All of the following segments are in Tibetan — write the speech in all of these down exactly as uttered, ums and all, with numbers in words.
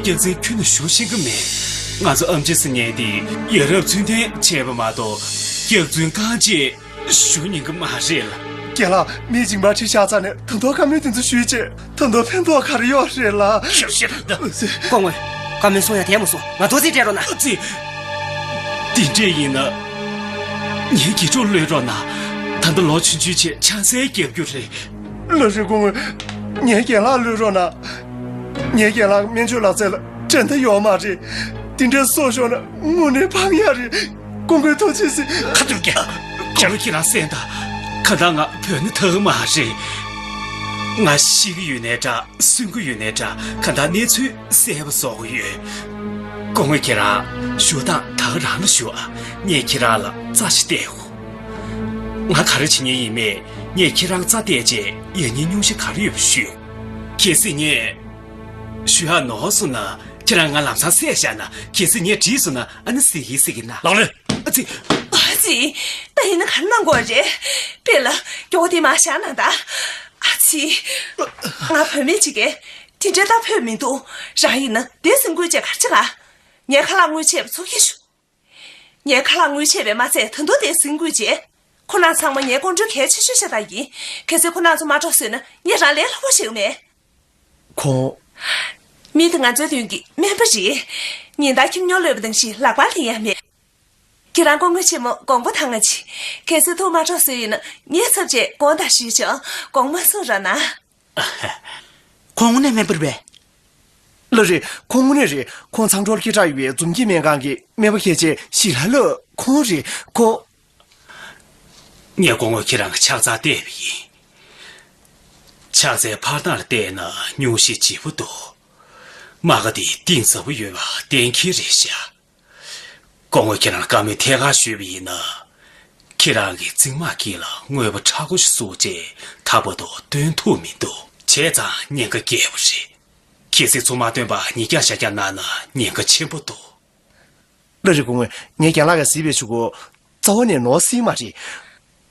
རྒྱལ་མཚན་ཁྱོན་ནས་ཞུ་ཤེས་ཀྱི་མེད། ང་ཚོ་ཨམ་ཆི་ཟེར་མཁན་དེ་ཡ་རབས་ཚུལ་ལྡན་བྱས་པ་མ་གཏོགས་རྒྱབ་རྫུན་རྐང་རྗེས་ཞུ་ཉན་གྱི་མ་རེད་ལ། རྒན་ལགས། མི་སྦྱིན་པ་ཁྲིད་བཞག་ཚར་ནས་ད་དུང་བཀའ་མོལ་དེ་ཚོ་ཞུས་བྱས་ད་དུང་ཕན་ཐོགས་ག་རེ་ཡོད་རེད་ལ། ཤོད་ཤེས་རེད་འདུག་སྐུ་ངོ། བཀའ་མོལ་གསུང་ཡ་དེ་མ་གསུང་། ང་ཐུགས་རྗེ་ཆེ་རོགས་གནང་། ཨ་ཙི། དེ་འདྲས་ཡིན་ན། ངའི་དགེ་ཕྲུག་གློད་རོགས་གནང་། ད་ལྟ་ལོ་ཆུང་ཆུང་བྱས་ཆང་སའི་རྒྱབ་རྒྱུ་རེད། བླ་རི་སྐུ་ངོ། ངའི་རྒན་ལགས་གློད་རོགས་གནང་། ངའི་རྒན་ལགས་སྨན་བཅོས་ལག་རྩལ་ལ་འགྲན་ཟླ་ཡོད་མ་རེད། དེ་འདྲའི་སྲོག་ཤོར་ན་དངོས་གནས་ཕངས་ཡ་རེད། སྐུ་ངོ་ཐུགས་རྗེ་གཟིགས། ཁ་ཐུག་རྒྱ། ཁྱོད་ཁྱེད་རང་གསན་དང་། གང་ལྟར་ང་བོད་ནས་ཐར་གི་མ་རེད། ང་ཤི་གི་ཡོད་ནའི་འདྲ། གསོན་གི་ཡོད་ནའི་འདྲ། གང་ལྟར་གནས་ཚུལ་གསལ་པོ་བཟོ་གི་ཡོད། སྐུ་ངོ་ཁྱེད་རང་བཞུགས་སྟངས་ད་ག་རང་ལ་བཞུགས་ཨ། ངས་ཁྱེད་རང་ལ་རྩ་ཞིག་གཏད་དགོས། ང་ག་རེ་བྱེད་མཁན་ཡིན་མེད་ངས་ཁྱེད་རང་རྩ་གཏད་རྗེས་ཡ་ཉེས་སྙུང་གཞི་ག་རེ་ཡོད་པ་ཞུས། གལ་སྲིད་ངས་ཞུ་ཡག་ནོར་སོང་ན། ཁྱེད་རང་ང་ལམ་སང་བསད་བཞག་ན། གལ་སྲིད་ངས་བྲིས་སོང་ན་ཨ་ནི་སྲིད་ཀྱི་སྲིད་ཀྱི་ན། ལག་ལེན། ཨ་ཙི། ཨ་ཙི། ད་ཡིན་ན་ག་རེ་གནང་དགོས་རེད། དཔེ་ལ་མགྱོགས་པོ་དེ་མར་བཞག་གནང་དང་། ཨ་ཙི། ང་བུད་མེད་ཅིག་གིས་དེ་འདྲའི་ལྟ་ཕོད་མི་འདུག་རང་ཡིན་ན་དེ་ཟིན་དགོས་ཅེས་ག་རེ་བྱེད་ག་ངའི་ཁ་ལག་དངུལ་ཆད་པ་ཚུར་སྐྱེལ་ཞུ། ངའི་ཁ་ལག་དངུལ་ཆད་པས་མ་ཚད་ད་དུང་དེ་ཟིན་དགོས་རྗེས། ཁོ་རང་ཚང་མ་ངའི་ཀོང་སྤྲུལ་གལ་ཆེ་ཤོས་ཤ་སྟག་ཡིན། གལ་སྲིད་ཁོ་རང་ཚོ་མ་འགྲོགས་བཟོས་ན་ངས་རང་ལས་སླ་པོ་ཞིག་མེད། ཁོང་། མི་དེ་ང་ཚོའི་མདུན་གྱི་སྨན་པ་རེད། ཉིན་ལྟར་ཁྱིམ་ཉོ་ལོས་པ་དང་ཞིག་ལག་པར་ལེན་ཡ་མེད། ཁྱེད་རང་སྐུ་ངོ་ཆེན་མོ་དགོངས་པ་དྭངས་ང་ཅི། གལ་སྲིད་ཐུགས་མ་འཕྲོག་བཟོས་ཡོད་ན་ངའི་ཚབ་བྱས་དགོངས་དག་ཞུས་ཆོག་དགོངས་མ་ཚོམ་རོགས་གནང་། ཁོང་དངོས་གནས་སྨན་པ་རེད་པས། ལགས་རེད། ཁོང་དངོས་གནས་རེད། ཁོང་མཚང་འབྲོག་སྐད་གྲགས་ཡོད་པའི་འཛོམས་སྐྱིད་སྨན་ཁང་གི་སྨན་པ་མཁས་ཅན་ཞི་ལྷ་ལགས་ཁོང་རེད། ཁོ། ངས་སྐུ་ངོ་ཁྱེད་རང་གི་ཕྱག་རྩར་བལྟས་པ་ཡིན། ཕྱག་འཚལ་ཕར་སྟངས་ལ་བལྟས་ན་སྙུང་གཞི་ལྗིད་པོ་འདུག་རྨ་ཁ་དེ་གཏིང་ཟབ་པོ་ཡོད་པ་གཏན་འཁེལ་རེད་ཤག་སྐུ་ངོ་ཁྱེད་རང་བཀའ་མོལ་ཐད་ཀར་ཞུས་པ་ཡིན་ན། ཁྱེད་རང་གི་རྩིབ་མ་དཀྱིལ་ལ་དངོས་པོ་མཁྲེགས་པོ་ཞིག་བཙུགས་རྗེས་ད་བར་དུ་བཏོན་ཐུབ་མི་འདུག་བྱས་ཙང་ཉེན་ཁ་བརྒྱད་པོ་རེད། གལ་སྲིད་ཚུར་མ་བཏོན་པར་ཉིས་བརྒྱ་ཞག་བརྒྱ་གནང་ན་ཉེན་ཁ་ཆེན་པོ་འདུག་ལགས་རེད། སྐུ་ངོ། ངས་རྒན་ལགས་ཀྱིས་གཟིགས་པའི་ཆུ་ཁོ། རྩ་བ་ནས་ནོར་སྲིད་མ་རེད།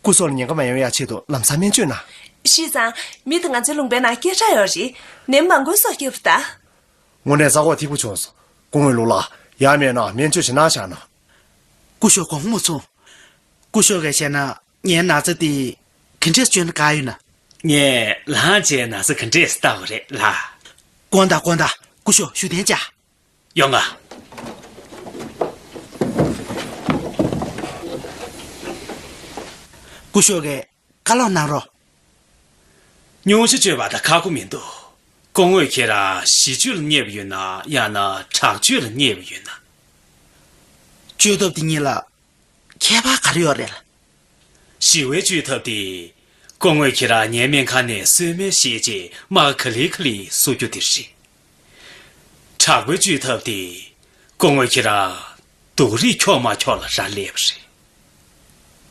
སྐུ་སྲོག་ལ་ཉེན་ཁ་མ་ཡོང་ཡག་ཆེད་དུ་ལམ་སང་སྨན་བཅོས་གནང་། ཤེས་ཙང་། མི་དེ་ང་ཚོའི་ལུང་པའི་ནང་སྐད་གྲགས་ཡོད་རེད། ནད་མང་པོའི་སྲོག་སྐྱོབ་པ་ད། དངོས་གནས་རྩ་དགོས་ཐིག་པོ་བྱུང་སོང་། སྐུ་ངོ་ལུག་ལགས། ཡང་མེད་ན་སྨན་བཅོས་ཞིག་གནང་བཞག་ན། སྐུ་ཞབས་དགོངས་མ་ཚོམ། སྐུ་ཞབས་ཀྱིས་བཤད་ན་ངའི་ན་ཚ་དེ་ག་འདྲས་བཅོས་ན་དགའ་ཡོད་ན། ངས་ལངས་བྱས་ན་ཚ་ག་འདྲས་ལྟ་བ་རེད་ལ། དགོངས་དག་དགོངས་དག་སྐུ་ཞབས་བཞུགས་གདན་བཅག་ཡོང་ང་། སྐུ་ཞབས་ཀྱིས་བཀའ་སློབ་གནང་རོགས། སྙུང་གཞི་བཅོས་པ་དང་ཁག་པོ་མི་འདུག་སྐུ་ངོ་ཁྱེད་རང་གཞི་བཅོས་ལ་མཉེས་པ་ཡོད་ན་ཡང་ན་དྲག་བཅོས་ལ་མཉེས་པ་ཡོད་ན། བཅོས་ཐབས་དེ་གཉིས་ལ་ཁྱད་པར་ག་རེ་ཡོད་རེད་ལ། ཞི་བའི་བཅོས་ཐབས་དེ། སྐུ་ངོ་ཁྱེད་རང་ངའི་སྨན་ཁང་ནས་གསོལ་སྨན་བཞེས་རྗེས་རྨ་ཁ་ལི་ཁ་ལི་བཟོ་རྒྱུ་དེ་རེད། དྲག་པོའི་བཅོས་ཐབས་དེ། སྐུ་ངོ་ཁྱེད་རང་སྡུག་རུས་འཁྱོག་མ་འཁྱོག་ལ་རག་ལས་པ་རེད།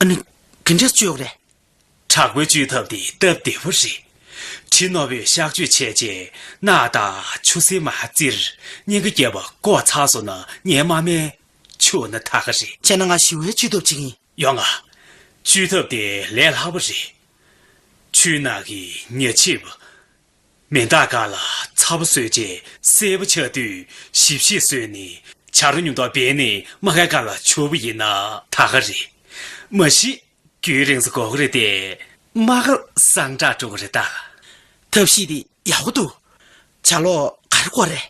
ཨ་ནི། ག་འདྲས་བཅོས་དགོས་རེད། དྲག་པོའི་བཅོས་ཐབས་དེ་སྟབས་བདེ་པོ་རེད། གྲི་རྣོ་པོས་གཤག་བཅོས་བྱས་རྗེས་རྣག་དང་ཆུ་སེར་མར་བཙིར། སྙིང་ག་རྒྱབ་པ་བཀོག་ཚར་སོང་ན་ངའི་རྨ་སྨན་བཅོས་ན་ད་ག་རེད། བྱས་ན་ང་ཞི་བའི་བཅོས་ཐབས་བྱེད་ཀྱི་ཡིན། ཡོང་ང་། བཅོས་ཐབས་དེ་ལས་སླ་པོ་རེད། ཆུའི་ནང་གི་ཉ་ཆིབས། མེ་མདག་སྒང་ལ་ཚ་པོ་བཟོས་རྗེས་སེར་པོ་ཆགས་དུས་ཞིབ་ཞིབ་བཟོས་ནས་བྱ་རོ་ཉུང་མདོག་སྦས་ནས་རྨ་ཁའི་སྒང་ལ་བྱུག་པ་ཡིན་ན་ད་ག་རེད། མ་གཞི་རྒྱུན་རིང་ཙམ་འགོར་གི་རེད་དེ། རྨ་ཁ་སངས་དྲགས་འགྲོ་གི་རེད་ད། ཐབས་ཤེས་དེ་ཡག་པོ་འདུག་ཇ་ལོག་ག་རེ་དགོས་རེད།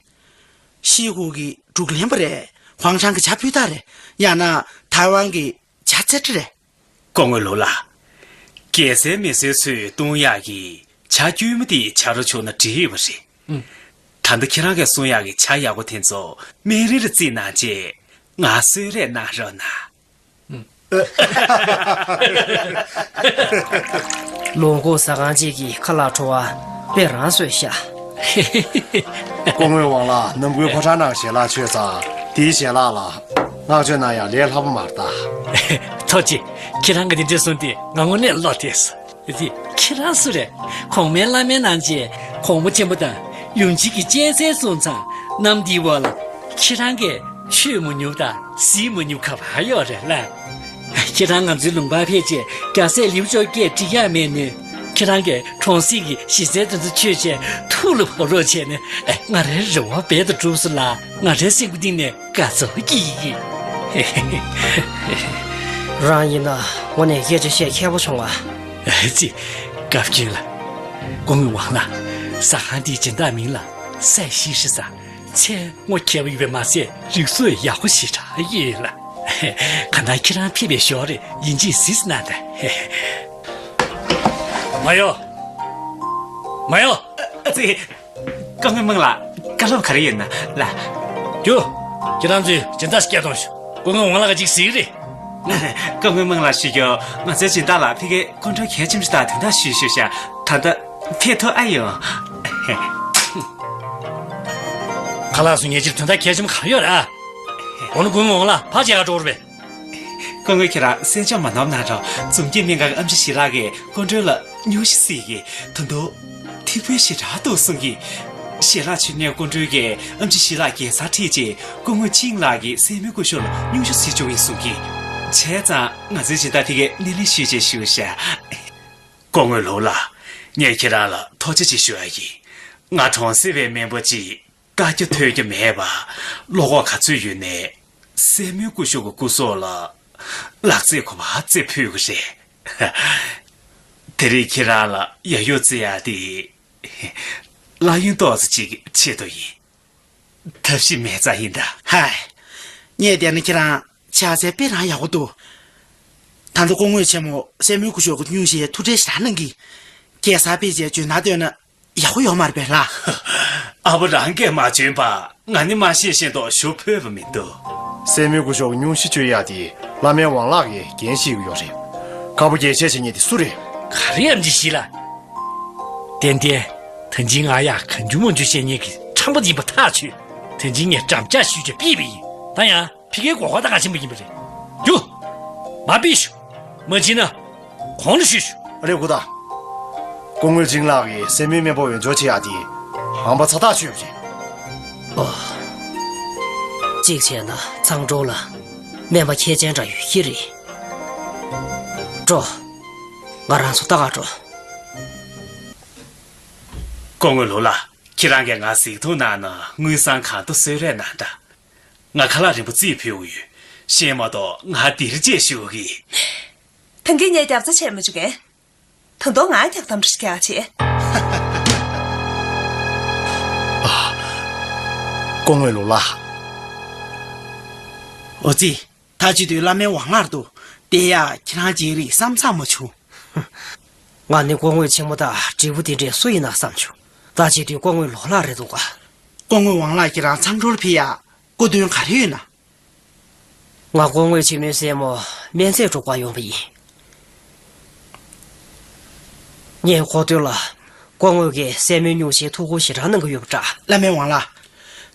ཤིན་ཧུའུ་གི་འབྲུག་ལེན་པ་རེད། ཧུའང་ཧྲང་གི་ཇ་ཕུ་ཐག་རེད། ཡང་ན་ཐའེ་ཝན་གི་ཇ་ཙེ་ཀྲི་རེད། སྐུ་ངོ་ལུག་ལགས། རྒྱལ་སའི་མི་སེར་ཚོས་བཏུང་ཡག་གི་ཇ་སྐྱུར་མོ་དེ་ཇ་རོ་བྱུགས་ན་འགྲིག་ཡོད་པ་རེད། ཨུམ། ད་ལྟ་ཁྱེད་རང་གིས་གསུང་ཡག་གི་ཇ་ཡག་པོ་དེ་ཚོ་སྨན་རིན་ལ་རྩིས་གནང་རྗེས་ང་གསོལ་རས་གནང་རོགས་གནང་། ལུང་ཁུག་ཟ་ཁང་གཅིག་གི་ཁ་ལག་བྲོ་བ་དཔེ་རང་བཟོས་ཤག་སྐུ་ངོའི་དབང་ལ་ནམ་རྒྱུན་ཕོ་བྲང་ནང་ཞལ་ལག་མཆོད་ཙང་དེའི་ཞལ་ལག་ལ་བསྔགས་བརྗོད་གནང་ཡག་ལས་སླ་པོ་མ་རེད་ད། ཐུགས་རྗེ་ཆེ། ཁྱེད་རང་གིས་དེ་འདྲ་གསུངས་དུས་ང་དངོས་གནས་བློ་བདེ་སོང་། དེ་ཁྱེད་རང་སུ་རེད། གོང་མའི་བླ་མའི་ནང་བྱས་གོང་མ་ཆེན་པོ་དང་ཡུམ་ཆེན་གྱི་སྤྱན་གསལ་སོང་ཙང་གནམ་འདིའི་འོག་ལ་ཁྱེད་རང་གིས་ཆོས་མ་ཉུབ་དང་ཟས་མ་ཉུབ་ག་པར་ཡོད་རེད་ལ། ཁྱེད་རང་ང་ཚོའི་ལུང་པར་ཕེབས་རྗེས་རྒྱལ་སྲས་ལེའུ་བཅོ་བརྒྱད་འགྲིག་ཡག་མེད་ནས། ཁྱེད་རང་གིས་གྲོང་གསེབ་ཀྱི་གཞི་རྩའི་དོན་དུ་ཆོས་བྱས་ཐུགས་ལ་བབས་རོགས་བྱས་ནས། ཨེ། ང་རའི་རེ་བ་རྦད་དུ་གྲུབ་སོང་ལགས། ང་རའི་སེམས་ཀྱི་གཏིང་ནས་དགའ་ཚོར་སྐྱེས་ཡིན། རང་ཡིན་ན་དངོས་གནས་སྐད་ཆ་བཤད་མཁས་པོ་བྱུང་བ། ཨེ་ཙི། བཀའ་བཀྱོན་ལགས། སྐུ་ངོ་ཝང་ལགས། ཟ་ཁང་འདིའི་སྦྱིན་བདག་མིང་ལ་སའེ་ཤི་ཧྲི་ཟེར། མཚན་ངོ་མཁས་པོ་ཡོད་པས་མ་ཟད། རིག་གཟུགས་ཡག་པོ་ཞེ་དྲག་ཡོད་ལགས། གང་ལྟར་ཁྱེད་རང་ཕེབས་པའི་ཞོར་ཡིན་གཅིག་གཟིགས་གནང་དང་། མ་ཡོ། མ་ཡོ། ཨ་ཙི། སྐུ་ངོ་མིང་ལ་བཀའ་སློབ་ག་རེ་ཡོད་ན་ལགས། རྒྱུ། ཁྱེད་རང་ཚོས་སྦྱིན་བདག་སྐད་གཏོང་ཤོག་སྐུ་ངོ་ཝང་ལགས་ཀྱིས་གཅིག་གཟིགས་རེད། སྐུ་ངོ་མིང་ལ་ཞུ་རྒྱུ། ང་ཚོའི་སྦྱིན་བདག་ལ་ཕ་གིར་སྐུ་མགྲོན་གལ་ཆེན་པོ་ཞིག་དང་དོན་དག་ཞུ་ཞུ་བྱ། ད་ལྟ་ཕེབས་ཐུབ་ཨ་ཡོང་། ཁ་ལགས་སུ་ངེད་ཅིར་དོན་དག་གལ་ཆེན་པོ་གང་ཡོད་ར། འོ་ན་སྐུ་ངོ་ཝང་ལགས་ཕར་བྱེད་ག་འགྲོ་རེད་པས། སྐུ་ངོ་ཁྱེད་རང་གསན་འཇོག་མ་གནང་ན་རོགས། འཛོམས་སྐྱིད་སྨན་ཁང་གི་ཨེམ་ཆི་ཞི་ལགས་ཀྱིས་སྐུ་མགྲོན་ལ་སྙུང་གཞི་གཟིགས་ཀྱིས་ད་དུང་ཐིག་པོ་ཞེ་དྲག་འདུག་གསུང་གིས། ཞི་ལགས་མཆོག་ནས་སྐུ་མགྲོན་གྱིས་ཨེམ་ཆི་ཞི་ལགས་རྒྱལ་སར་ཁྲིད་རྗེས་སྐུ་ངོ་ཆིང་ལགས་ཀྱིས་སྲས་མོའི་སྐུ་ཞབས་ལ་སྙུང་གཞི་གཟིགས་བཅུག་ཡིན་གསུང་གིས། བྱས་ཙང་ང་ཚོའི་སྦྱིན་བདག་ཕ་གིར་སྣེ་ལེན་ཞུས་བྱས་བཞུགས་ཤག་སྐུ་ངོ་ལུའུ་ལགས། ངས་ཁྱེད་རང་ལ་ཐུགས་རྗེ་ཆེ་ཞུ་ཡ་ཡིན། ང་གྲོང་གསེབ་པའི་སྨན་པ་ཅིག་ལྟ་རྒྱུ་ཐོས་རྒྱུ་མེད་པ། བློ་ཁོག་ག་ཚོད་ཡོད་ནའི་སྲས་མོའི་སྐུ་ཞབས་ཀྱི་སྐུ་སྲོག་ལ་ལག་རྩེད་གོ་བ་རྩེ་ཕོད་ཀྱི་རེད། དེ་རིང་ཁྱེད་རང་ལ་ཡ་ཡོ་རྩེ་ཡ་དེ་གླ་ཡོན་ཏོག་ཙམ་ཅིག་གི་ཆེད་དུ་ཡིན། ཐབས་ཤེས་མེད་ཙང་ཡིན་ད། ཧའི། ངས་བལྟས་ན་ཁྱེད་རང་ཕྱག་འཚལ་དཔེ་རང་ཡག་པོ་འདུག་ད་ལྟ་སྐུ་ངོ་ཆེན་མོ་སྲས་མོའི་སྐུ་ཞབས་ཀྱི་སྙུང་གཞིའི་ཐུགས་ཁྲལ་ཞེ་དྲག་གནང་གིས། རྒྱལ་སར་ཕེབས་རྗེས་འཇོན་ཐང་བཏོན་ན་ཡག་པོ་ཡོད་མ་རེད་པས་ལགས། ཨ་ཕ་རང་གིས་མ་འཇོན་པ་ང་ནི་མ་ཤེས་བཞིན་དུ་ཞུ་ཕོད་པ་མི་འདུག་སྲས་མོའི་སྐུ་ཞབས་ཀྱི་སྙུང་གཞི་གཅོད་ཡག་དེ་བླ་སྨན་ཝང་ལགས་ཀྱིས་འགན་བཞེས་ཀྱི་ཡོད་རེད། དཀར་པོ་རྒྱལ་ཆེ་བྱེད་མཁན་དེ་སུ་རེད། ག་རེ་ཨེམ་ཆི་ཞི་ལགས། ཏན་ཏན། ད་ཅི་ང་ཡ་གང་བྱུང་མང་བྱུང་བཤད་མཁན་གྱི་ཁྲམ་པ་ཡིན་པ་ཐག་ཆོད། ད་ཅི་ངས་འགྲམ་ལྕག་གཞུས་བྱས་ཕུད་པ་ཡིན། ད་ཡང་ཕ་གིའི་མགོ་སྐོར་ད་ག་ཆེན་པོ་ཡིན་པ་རེད། རྒྱུགས། མར་ཕུད་ཤོག་མ་བྱིན་ན་གོང་ལ་ཞུས་ཤོག་ཨ་ལས་སྐུ་ཐང་། སྐུ་ངོ་ཆིང་ལགས་ཀྱིས་སྲས་མོའི་སྨན་པ་འོས་སྦྱོར་བྱེད་ཡག་དེ་ཧམ་པ་ཚ་ཐག་ཆོད་པ་རེད། ཨོ། གཅིག་བྱས་ན་ཚང་ཀྲོའུ་ལ་སྨན་པ་མཁས་ཅན་འདྲ་ཡོད་ཀྱི་རེད། འགྲོ། ང་རང་ཚོ་ལྟ་ག་འགྲོ། སྐུ་ངོ་ལུའུ་ལགས། ཁྱེད་རང་གིས་ང་གཟིགས་མཐོང་གནང་ན་དངུལ་སྲང་གང་དུ་གསོལ་རས་གནང་དང་། ང་ཁ་ལག་རིན་པོ་རྩིས་ཕུལ་ཡོད། ཤེས་མ་གཏོགས་ང་འདིར་རྗེས་ཞུ་གི། ད་གིན་ངས་རྒྱབ་རྩ་བྱས་མ་བཅུག་གས། ད་དུང་ང་རྒྱག་གཏམ་འདྲ་ཞིག་རྒྱག་བྱེད། སྐུ་ངོ་ལུའུ་ལགས། ཨོ་ཙི། ད་ཅི་དུས་བླ་སྨན་ཝང་ལགས་འདུག་དེ་ཡང་ཁྱེད་རང་རྗེས་རིགས་བསམ་བསམ་མ་བྱུང་། ང་ནི་སྐུ་ངོ་ཆེན་མོ་དང་བགྲེས་པོ་དེ་འདྲས་སུ་ཡིན་ན་བསམ་བྱུང་། ད་ཅི་དུས་སྐུ་ངོ་ལུའུ་ལགས་རེད་འདུག་ག་སྐུ་ངོ་ཝང་ལགས་ཁྱེད་རང་ཚང་ཀྲོའུ་ལ་ཕེབས་ཡ་སྐུ་དོན་ག་རེ་ཡོད་ན། ང་སྐུ་ངོ་ཆེན་མོའི་སྲས་མོ་སྨན་རྫས་སྒྲུག་པར་ཡོང་བ་ཡིན། ངས་གོ་དོན་ལ་སྐུ་ངོ་གིས་སྲས་མོའི་སྙུང་གཞིའི་ཐུགས་ཁུར་ཞེ་དྲག་གནང་གི་ཡོད་པ་འདྲ། བླ་སྨན་ཝང་ལགས།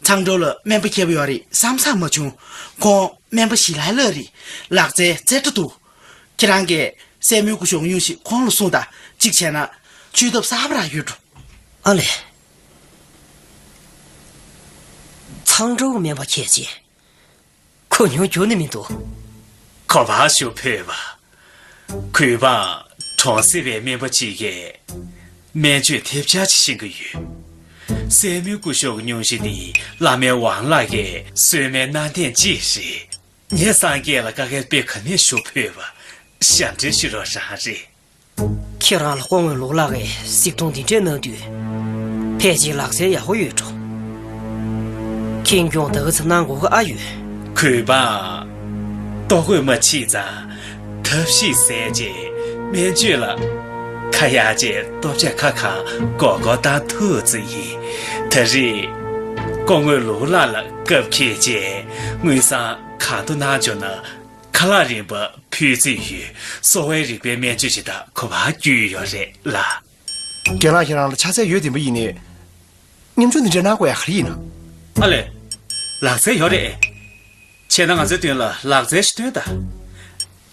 ཚང་ཀྲོའུ་ལ་སྨན་པ་མཁས་པོ་ཡོད་རེད་བསམ་བསམ་མ་བྱུང་། ཁོང་སྨན་པ་ཞི་ལའི་ལགས་རེད། ལག་རྩལ་རྩེ་གྲ་འདུག་ཁྱེད་རང་གིས་སྲས་མོའི་སྐུ་ཞབས་སྙུང་གཞི་ཁོང་ལ་གསུངས་དང་། གཅིག་བྱས་ན་བཅོས་ཐབས་གསར་པ་རང་ཡོད་འགྲོ། ཨ་ལས། ཚང་ཀྲོའུ་སྨན་པ་མཁས་ཅན། ཁོ་ཉུང་རྒྱུ་ནི་མི་འདུག་གོ་བ་ཞུ་ཕོད་པ། གུས་པ། གྲོང་གསེབ་པའི་སྨན་པ་གཅིག་གིས་སྨན་བཅོས་ཐེབས་ཆག་ཅིག་ཤེས་ཀྱི་ཡོད། སྲས་མོའི་སྐུ་ཞབས་ཀྱི་སྙུང་གཞི་འདི་བླ་སྨན་ཝང་ལགས་ཀྱིས་གསོལ་སྨན་གནང་ཐེངས་གཅིག་རེད། ངས་སངས་རྒྱས་ལ་བཀའ་འགལ་དཔེ་ག་ནས་ཞུ་ཕོད་པ། ཞབས་འདྲེན་ཞུ་རོགས་རང་རེད། ཁྱེད་རང་ལ་སྐུ་ངོ་ལུའུ་ལགས་ཀྱིས་གཟིགས་མཐོང་འདི་འདྲས་གནང་དུས། ཕལ་ཆེར་ལག་རྩལ་ཡག་པོ་ཡོད་འགྲོ། ཁྱེད་ཀྱང་ད་ག་ཚོད་གནང་དགོས་ཀྱི་ཨ་ཡོད། གུས་པ། ལྟོ་གོས་མ་ཕྱིས་ཙང་། ཐབས་ཤེས་ཟད་རྗེས་སྨན་བཅོས་ལ་ཁ་ཡར་བཅད་ལྟོ་ཆས་ཁ་གང་སྒོར་སྒོར་བཏང་ཐུབ་ཙམ་ཡིན། ད་རེས་སྐུ་ངོ་ལུའུ་ལགས་ལ་སྐབས་འཁེལ་རྗེས་དངུལ་སྲང་གང་དུ་གནང་བྱུང་ན། ཁ་ལག་རིན་པ་ཕུལ་རྩིས་ཡོད། གསོ་བའི་རིག་པའི་སྨན་བཅོས་ཇི་ལྟར་གོ་བ་བསྐྱུར་ཡོད་རེད་ལགས། རྒན་ལགས་ཁྱེད་རང་ལ་ཕྱག་འཚལ་ཡོད་བདེན་པ་ཡིན་ནའི། མཉམ་ཞུགས་འདི་འདྲ་གནང་དགོས་ཡ་ག་རེ་ཡིན་ན། ཨ་ལས། ལག་རྩལ་ཡོད་རེད། བྱས་ན་ང་ཚོའི་མདུན་ལ་ལག་རྩལ་ཞིག་སྟོན་དང་།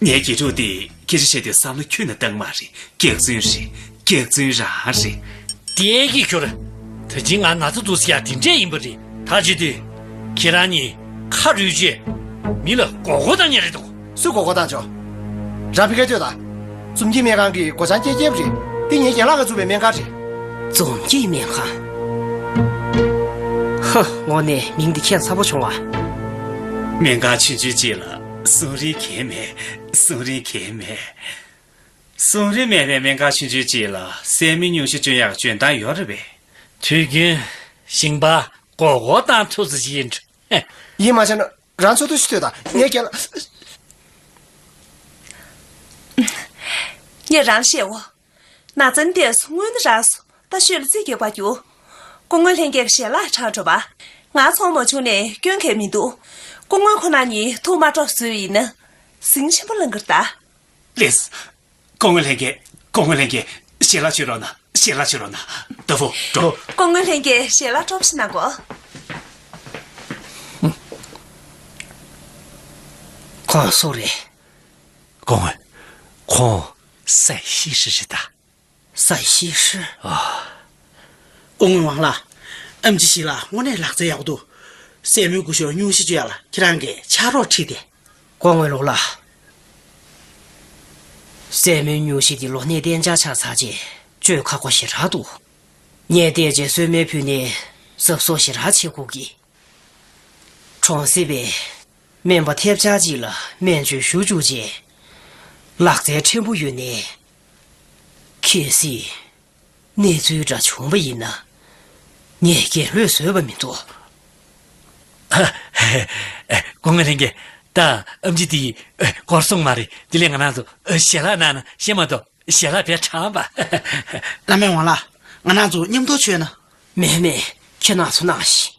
ངའི་དགེ་ཕྲུག་དེ་སྐད་ཆ་བཤད་དུས་བསམ་བློ་ཁྱོན་ནས་བཏང་མ་རེད། སྐྱག་རྫུན་རེད། སྐྱག་རྫུན་རང་རེད། དེའི་ཁྱོད། ད་ཅི་ང་ན་ཚ་འདུག་ཟེར་ཡ་དེ་འདྲས་ཡིན་པ་རེད། ད་ཅི་དུས། ཁྱེད་རང་གཉིས་ཁ་རུལ་རྗེས་མི་ལ་མགོ་སྐོར་བཏང་མཁན་རེད་འདུག་སུས་མགོ་སྐོར་བཏང་བྱུང་། རང་ཕ་གིར་ལྟོས་དང་། འཛོམས་སྐྱིད་སྨན་ཁང་གི་སྒོ་བྱང་བཀྱེད་བཀྱེད་པ་རེད། འདི་ངའི་རྒན་ལགས་ཀྱིས་བཙུགས་པའི་སྨན་ཁང་རེད། འཛོམས་ཀྱི་སྨན་ཁང་། ཧ། དངོས་གནས་མིང་འདི་ཁྱད་མཚར་པོ་བྱུང་བ། སྨན་ཁང་ཆུང་ཆུང་ཅིག་ལ་གསུང་རིན་གང་ཡང་མེད། གསུང་རིན་གང་ཡང་མེད། གསུང་རིན་མེད་པའི་སྨན་ཁང་ཆུང་ཆུང་ཅིག་ལ་སྲན་མའི་སྨྱོ་བཤད་སྐྱོན་ཡག་འཇོན་ཐང་ཡོད་རེད་པས། དུས་རྒྱུན་ཞིང་པ་སྒོར་སྒོར་བཏང་ཐུབ་ས་ཅིག་ཡིན་འགྲོ། ཡིད་མ་ཆེས་ན་རང་ཚོ་ཐུགས་ཤིག་ལྟོས་དང་། ངས་ཁྱེད་ལ། ངས་རང་བཤད་འོ། ན་ཚན་དེས་སྔོན་དུ་རག་སོང་། ད་ཤོད་ལ་རྩིས་རྒྱག་པ་རྒྱུ། སྐུ་ངོ་ལྷན་རྒྱས་ཞལ་ལག་དྲངས་འགྲོ་བ། ང་ཚོང་མ་བྱུང་ནས་སྐྱོན་གང་མི་འདུག། སྐུ་ངོ་ཁོ་ན་ཉིད་ཐུགས་མ་སྤྲོ་བཟོས་ཡིན་ན། ཟིང་ཆེན་པོ་ལངས་ཀྱི་རེད་ད། ལེས། སྐུ་ངོ་ལྷན་རྒྱས། སྐུ་ངོ་ལྷན་རྒྱས། ཞལ་ལག་མཆོད་རོགས་གནང་། ཞལ་ལག་མཆོད་རོགས་གནང་། ཏ་ཕོ། འགྲོ། སྐུ་ངོ་ལྷན་རྒྱས་ཞལ་ལག་སྤྲོ་པོ་ཞིག་གནང་གོ། ཁོང་སུ་རེད། སྐུ་ངོ། ཁོང་སའི་ཤི་ཧྲི་རེད་ད། སའི་ཤི་ཧྲི། ཨ། སྐུ་ངོ་ཝང་ལགས། ཨེམ་ཆི་ཞི་ལ་དངོས་གནས་ལག་རྩལ་ཡག་པོ་འདུག། སྲན་མའི་སྐུ་ཞབས་སྨྱོ་བཤད་སྐྱོན་ཡག་ལ་ཁྱེད་རང་གིས་ཕྱག་རོགས་ཁྲིད་དེ། སྐུ་ངོ་ལོ་ལགས། སྲན་མའི་སྨྱོ་བཤད་དེ་ལོ་ནས་གཏན་འཇགས་ཆགས་ཚར་རྗེས་བཅོས་ཁག་པོ་ཞེ་དྲག་འདུག། ངས་བལྟས་རྗེས་གསོལ་སྨན་ཕུལ་ནས་གཟབ་གསོག་ཞེ་དྲག་བྱེད་དགོས་ཀྱི། གྲོང་གསེབ་པའི་སྨན་པ་ཐེབས་ཆག་ཅིག་ལ་སྨན་བཅོས་ཞུ་བཅུག་རྗེས། ལག་རྩལ་ཕྲན་བུ་ཡོད་ནའི། གལ་སྲིད་གནས་ཚུལ་འདྲ་བྱུང་བ་ཡིན་ན། ངས་རྒྱལ་བློས་བཟོད་པ་མི་འདུག། སྐུ་ངོ་ལྷན་རྒྱས། ད་ཨེམ་ཆི་དེ་སྐོར་སོང་མ་རེད། དེ་ལས་ང་རང་ཚོ་ཞལ་ལག་གནང་ན་ཤེས་མ་གཏོགས་ཞལ་ལག་བས་དྲངས་པ། བླ་མའི་ཝང་ལགས། ང་རང་ཚོ་མཉམ་དུ་མཆོད་ན། མེད་མེད། ཁྱེད་རང་ཚོ་གནང་ཞིག།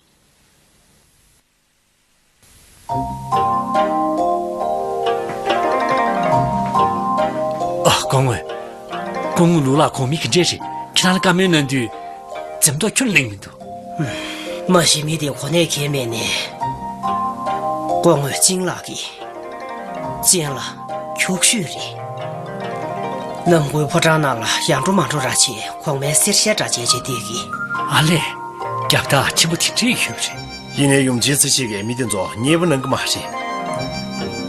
ཨ། སྐུ་ངོ། སྐུ་ངོ་ལུའུ་ལགས་ཁོང་མི་ག་འདྲས་རེད། ཁྱེད་རང་ལ་བཀའ་མོལ་གནང་དུས་འཛེམ་དོགས་ཁྱོན་གླེང་མི་འདུག། མ་གཞི་མི་དེ་གོ་གནས་གང་མེད་ནས། སྐུ་ངོ་ཅིང་ལགས་ཀྱིས་ཅན་ལ་འཁྱོག་ཤོས་རེད། ནམ་མགོའི་ཕོ་བྲང་ནང་ལ་ཡར་འགྲོ་མར་འགྲོ་ར་བྱས། གོང་མའི་གསེར་ཞལ་འདྲ་བྱས་བྱས་བསྡད་ཀྱི། ཨ་ལས། རྒྱབ་ཐག་ཆེན་པོ་དེ་འདྲས་ཡོད་རེད། ཡིན་ནའི་ཡུམ་ཆེན་ཚེ་ཤེས་ཀྱིས་མི་དེ་ཚོ་མཉེས་པོ་གནང་གི་མ་རེད།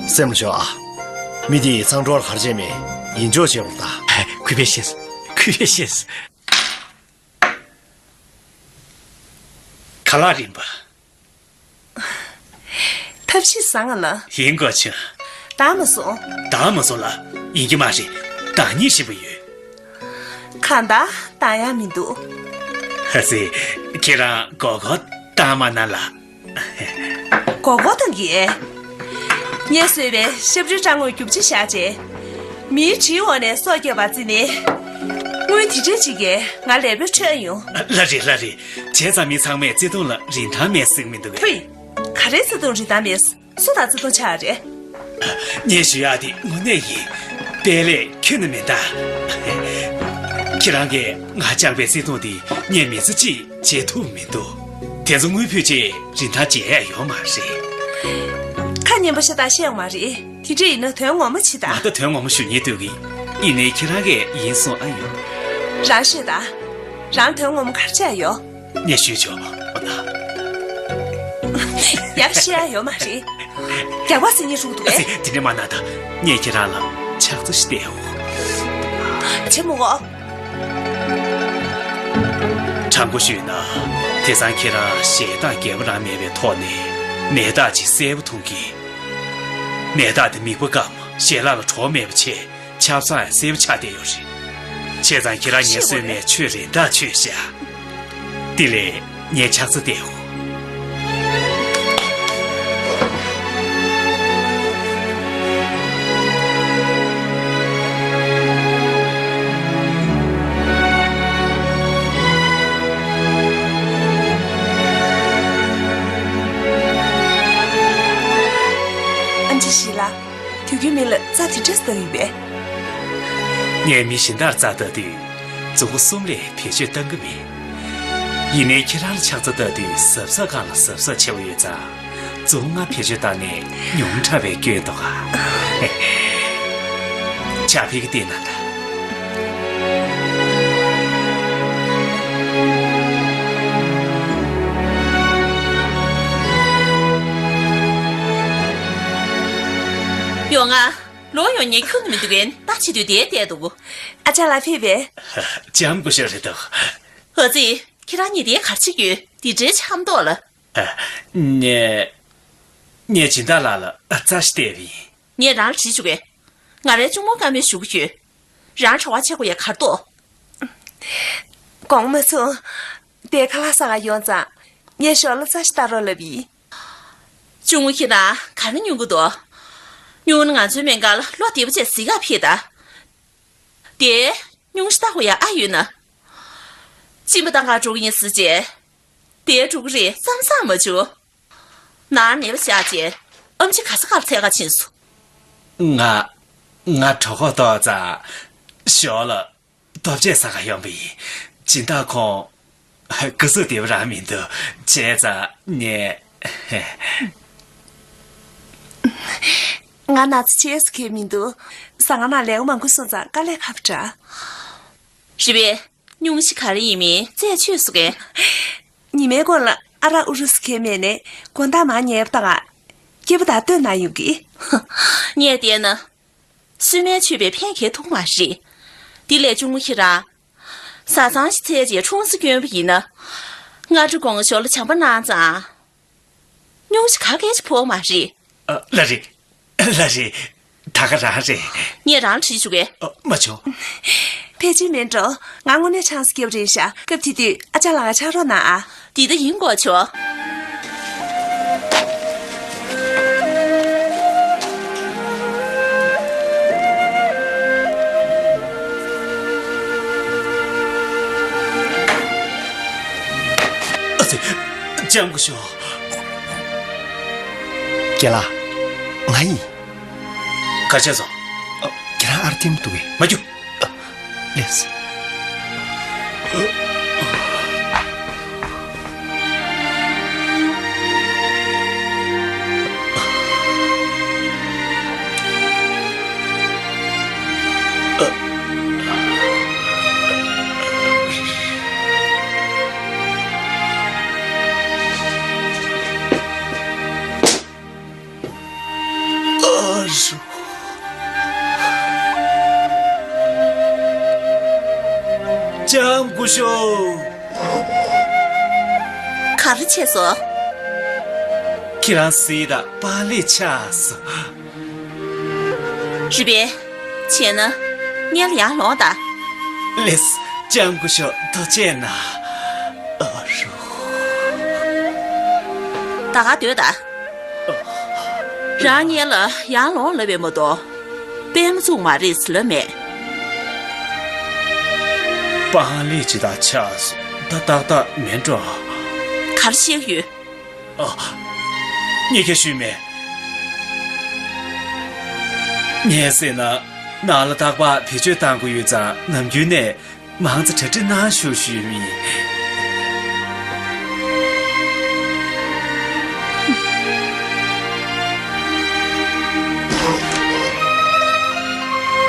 སེམས་ལ་ཞོག་ཨ། མི་དེ་ཡིས་མཚང་འབྲོག་ལ་ག་རེ་བྱས་མེད། ཡིད་འཇོག་བྱེད་དགོས་ད། གུས་པས་ཤེས། གུས་པས་ཤེས། ཁ་ལག་རིམ་པ། ཐབས་ཤེས་བཟང་ང་ལ། ཡིན་དགོས་ཆུ། བཏང་མ་སོང་། བཏང་མ་སོང་ལ། ཡིན་གྱི་མ་རེད། བཏང་སྙིང་ཞེ་པོ་ཡོད། གང་ལྟར་བཏང་ཡག་མི་འདུག། ཧ་སེ། ཁྱེད་རང་མགོ་སྐོར་བཏང་མ་ན་ལ། མགོ་སྐོར་བཏང་གི། ངས་བཟོས་པའི་ཞབས་བྲོའི་སྐྲ་དངོས་རྒྱུ་ཆ་བཞག་རྗེས། མིའི་གྲིའི་འོག་ནས་སྲོག་བསྐྱབས་པ་བརྩིས་ནས། དངུལ་དེ་འདྲས་ཅིག་གིས་ང་ལས་པོ་འཕྲོད་ཡོང་། ལགས་རེད་ལགས་རེད། བྱས་ཙང་མི་ཚང་མས་བརྩེ་དུང་ལ་རིན་ཐང་མེད་ཟེར་གི་མི་འདུག་གས། ཕུ། ག་རེ་བརྩེ་དུང་རིན་ཐང་མེད། སུ་དང་བརྩེ་དུང་ཆགས་རེད། ངས་ཞུ་ཡག་དེ་དངོས་གནས་ཡིན། དཔེ་ལས་ཁྱོན་ནས་མིན་ད། ཁྱེད་རང་གིས་ང་བཅངས་པའི་བརྩེ་དུང་དེ་ངས་མི་ཚེ་གཅིག་བརྗེད་ཐུབ་མི་འདུག། དེ་ཚོ་དངུལ་ཕུད་ཅེས་རིན་ཐང་འཇལ་ཡག་ཡོད་མ་རེད། ཁ་སྙན་པོ་ཤ་སྟག་བཤད་ཡོང་མ་རེད། དེ་འདྲ་ཡིན་ན་དོན་ངོ་མ་བྱེད་ད། ང་ད་དོན་ངོ་མ་ཞུ་སྙིང་འདོད་གི། ཡིན་ནའི་ཁྱེད་རང་གིས་ཡིན་གསུང་ཨ་ཡོང་། རང་ཤོད་ད། རང་དོན་ངོ་མ་ག་རེ་བྱས་ཡོད། ངས་ཞུས་ཆོག་འོ་ན། ཡག་བཤད་ཡོད་མ་རེད། རྒྱག་པ་ཟེར་ཉེ་ཧྲུག་འདུག་ཨེ། དེ་འདྲ་མ་གནང་ད། ངས་ཁྱེད་རང་ལ་ཕྱག་འཚལ་ཞིག་སྟེར་འོ། བྱེད་མི་འོ། དྲང་པོ་ཞུས་ན། དེང་སང་ཁྱེད་རང་ཞེ་སྡང་རྒྱལ་པོ་རང་མེད་པའི་ཐོག་ནས་ནད་རྟགས་ཅིག་གསལ་པོ་མཐོང་གི། ནད་རྟགས་དེ་མིད་པ་སྐམ། ཞལ་ལག་ལ་གྲོགས་མེད་པ་བྱས། ཆབ་གསང་ཡང་གསལ་པོ་ཆགས་བསྡད་ཡོད་རེད། བྱས་ཙང་ཁྱེད་རང་ངལ་གསོས་མས་ཆོས་རེ་འདྲ་ཆོས་བཤད། དེ་ལས་ངས་ཕྱག་འཚལ་བསྟན་འོ། ཨ་ཅེ་ཞི་ལ། དུས་རྒྱུན་མི་ལ་རྩ་དེ་འདྲས་བཏགས་ཡོད་པས། ངས་མི་གཞན་དག་རྩ་བཏགས་དུས་མཛུབ་གུ་གསུམ་ལས་བེད་སྤྱོད་བཏང་གི་མེད། ཡིན་ནའི་ཁྱེད་རང་ལ་ཕྱག་འཚལ་བཏགས་དུས་གཟབ་གཟབ་སྒང་ལ་གཟབ་གཟབ་ཆེ་བོ་ཡོད་ཙང་། མཛུབ་གུ་ལྔ་བེད་སྤྱོད་བཏང་ནས་ཉུང་དྲགས་པའི་སྐྱོན་འདུག་ག། ཕྱག་ཕྱིད་ཀྱི་བལྟས་ན་ད། ཡོང་ང་། ལོ་ཡོང་ཉེ་ཁྱུ་ནི་མི་འདུག་གན་ད་བྱེད་དུས་དེའི་བལྟས་འདུག་ཨ་ཅག་ལ་ཕེབས་པས། ལྕམ་སྐུ་ཞབས་རེད་འདུག་ཨ་ཙི། ཁྱེད་རང་གཉིས་དེའི་གར་བྱེད་རྒྱུ་འདི་འདྲའི་འཆམ་མདོག་ལ། ངས་ངས་སྦྱིན་བདག་ལགས་ལ་རྩ་ཞིག་བལྟས་པ་ཡིན། ངས་རང་ལ་དྲིས་བྱུང་གས། ང་རའི་གཅུང་མོ་བཀའ་མོལ་ཞུ་གི་ཡོད། རང་གྲྭ་བ་ཆགས་དགོས་ཡ་གར་གཏོགས། དགོངས་མ་ཚོམས། དེ་ཁ་ལག་ཟ་ག་ཡོང་ཙང་། ངས་ཞོར་ལ་རྩ་ཞིག་ལྟ་རོགས་ལབ་ཡིན། གཅུང་མོ་ཁྱེད་རང་ག་རེ་ཉོ་གི་འདུག་ཉོ་ན་ང་ཚོའི་སྨན་ཁང་ལ་ལོ་བདེ་པོ་བྱས་གཟིགས་ག་ཕེབས་དང་། དེ་ཉུང་ཤས་ལྟ་དགོས་ཡ་ཨ་ཡོད་ན། གཅིན་པ་བཏང་ག་འགྲོ་གི་ཡིན་ཟེར་བྱས། དེ་འགྲོ་གི་རེད་བསམ་བསམ་མ་བྱུང་། ནང་ནས་བཞག་བྱས་ཨམ་ཆི་ག་ས་གར་འཚོལ་ག་ཕྱིན་སོང་། ང་ང་གྲོད་ཁོག་ལྟོགས་ཙང་ཞོར་ལ་ལྟོ་ཆས་ཟ་ག་ཡོང་པ་ཡིན། སྦྱིན་བདག་ཁོང་སྐུ་གཟུགས་བདེ་པོ་རང་མི་འདུག་བྱས་ཙང་ངས། ང་ན་ཚ་ཆེ་ས་གས་མི་འདུག་ཟ་ཁང་ནང་ལས་ཀ་མང་པོ་སོང་ཙང་དཀའ་ལས་ཁག་པོ་འདྲ། རེད་པས། སྙུང་གཞི་ག་རེ་ཡིན་མིན་རྩད་ཆོད་སོང་གས། ཉི་མའི་སྐོར་ལ་ཨ་རག་ཨུ་རུ་སུ་གས་མེད་ནས་དགོང་དག་མར་ཉལ་བ་དང་། སྐྱིད་པོ་དང་བསྟུན་གནང་ཡོང་གི། ངས་བལྟས་ན། སྲོལ་མའི་མཆོད་པའི་ཕན་ཁེ་ཐུག་མ་རེད། འདི་ལས་གཅུང་མོ་ཁྱེད་རང་། བཟའ་ཚང་ཞིག་འཚོལ་རྗེས་འཁྲུངས་ས་བསྐྱོན་པ་ཡིན་ན། སྔ་དྲོ་དགོང་ཞོར་ལ་བྱམས་པ་གནང་ཙང་། སྙུང་གཞི་ག་གས་ཅིག་ཕོག་མ་རེད། ཨ། ལགས་རེད། ལགས་རེད། ད་ག་རང་རེད། ངས་རང་ལ་དྲིས་བྱུང་གས། ཨ། མ་བྱུང་། ཕལ་ཆེར་མིན་འགྲོ། ང་དངོས་གནས་ཆང་ས་སྐྱེལ་བ་རེད་ཤག་སྐབས་དེ་དུས་ཨ་ཅག་ལགས་ཀ་ཕྱག་རོགས་གནང་ཨ། འདི་ལྟ་ཡིན་དགོས་ཆོག་ཨ་ཙི། ལྕམ་སྐུ་ཞབས། རྒན་ལགས། ང་ཡིན། ག་བྱས་སོང་། ཨ། ཁྱེད་རང་ཨར་ཐིམ་འདུག་གས། མ་རྒྱུག་ཨ། ལགས་སོ། ཨ་རོ། ལྕམ་སྐུ་ཞབས། ག་རེ་བྱས་སོང་། ཁྱེད་རང་གཟིགས་དང་པཱ་ལི་ཆགས་སོང་། རེད་པས། བྱས་ན། སྔོན་ལ་ཡར་ལོངས་དང་། ལགས་སོ། ལྕམ་སྐུ་ཞབས་ཐུགས་རྗེ་གནང་། ཨ་རོ། ད་ག་སྡོད་དང་། རང་སྔོན་ལ་ཡར་ལོངས་ལབ་པས་མ་གཏོགས། པད་མ་བཙུགས་མ་རེད་ཟེར་ལབ་མེད། པཱ་ལི་ཇི་དང་ཆགས་སོང་། ད་ཏག་ཏག་མིན་འགྲོ། ག་རེ་བཤད་ཀྱི་ཡོད། ཨ། ངས་ཁྱེད་ཞུས་མེད། ངས་ཟེར་ན། ནང་ལ་རྟག་པར་བེད་སྤྱོད་བཏང་གི་ཡོད་ཙང་ནམ་རྒྱུན་ནས་མང་ཙམ་གྲ་སྒྲིག་གནང་ཞུ་ཞུས་པ་ཡིན།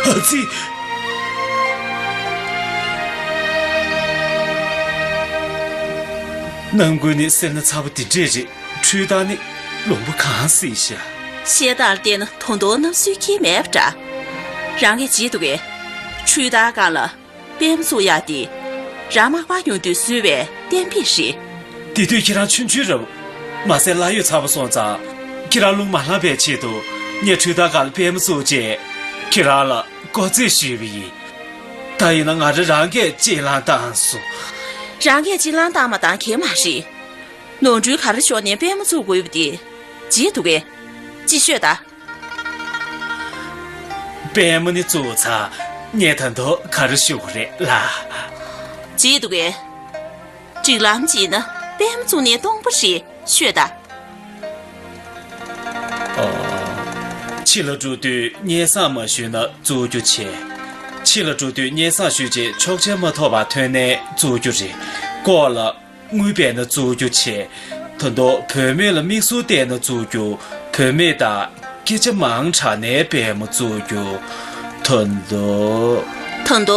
ཨ་ཙི། ནམ་རྒྱུན་ནས་སེར་སྣ་ཚ་པོ་དེ་འདྲས་རེད། འཕྲུལ་རྟ་ནི་ལུང་པ་གང་སྲིད་ཤག་བཤད་སྟངས་ལ་བལྟས་ན་ད་དུང་ནམ་སྲོལ་འཁྱེར་མེད་པ་འདྲ། རང་གིས་བརྗེད་འདུག་གས། འཕྲུལ་རྟ་སྒང་ལ་པད་མ་བཙུགས་ཡག་དེ་རང་མག་པ་ཉོ་དུས་བཟོས་པའི་གཏན་འབེབས་རེད། དེ་དུས་ཁྱེད་རང་ཆུང་ཆུང་རེད། མ་ཟད་གླ་ཡོད་ཚ་པོ་སོང་ཙང་། ཁྱེད་རང་རླུང་མ་ལངས་པའི་ཆེད་དུ་ངས་འཕྲུལ་རྟ་སྒང་ལ་པད་མ་བཙུགས་རྗེས་ཁྱེད་རང་ལ་སྐོར་རྩིས་ཞུས་པ་ཡིན། ད་ཡིན་ན་ང་རང་རང་གིས་གཅིག་ལངས་བཏང་སོང་། རང་གིས་གཅིག་ལངས་བཏང་མ་བཏང་གང་ཡང་མ་རེད། ནོར་འཁྲུལ་ག་རེ་ཤོར་ནའི་པད་མ་བཙུགས་དགོས་པ་དེ་བརྗེད་འདུག་གས། ཅིག་ཤོད་དང་། པད་མ་ནི་བཙུགས་ཚར། ངས་ད་དུང་ག་རེ་ཞུ་དགོས་རེད་ལགས། བརྗེད་འདུག་གས། སྒྲིག་ལམ་བརྗེད་ན་པད་མ་བཙུགས་ནའི་སྟོང་པ་རེད། ཤོད་དང་། ཨོ། ཕྱི་ལ་འགྲོ་དུས་སྙན་སེང་མ་ཞུས་ན་བཙུགས་རྒྱུ་བྱེད། ཕྱི་ལ་འགྲོ་དུས་སྙན་སེང་ཞུས་རྗེས་ཆོག་མཆན་མ་ཐོབ་པར་ཐོན་ནའི་བཙུགས་རྒྱུ་རེད། ལྐོག་ལ་དངུལ་སྦས་ན་བཙུགས་རྒྱུ་བྱེད། ད་དུང་བུད་མེད་ལ་མིག་ཟུར་བལྟས་ན་བཙུགས་རྒྱུ། བུད་མེད་དང་སྐད་ཆ་མང་དྲགས་ནའི་པད་མ་བཙུགས་རྒྱུ། ད་དུང་། ད་དུང་།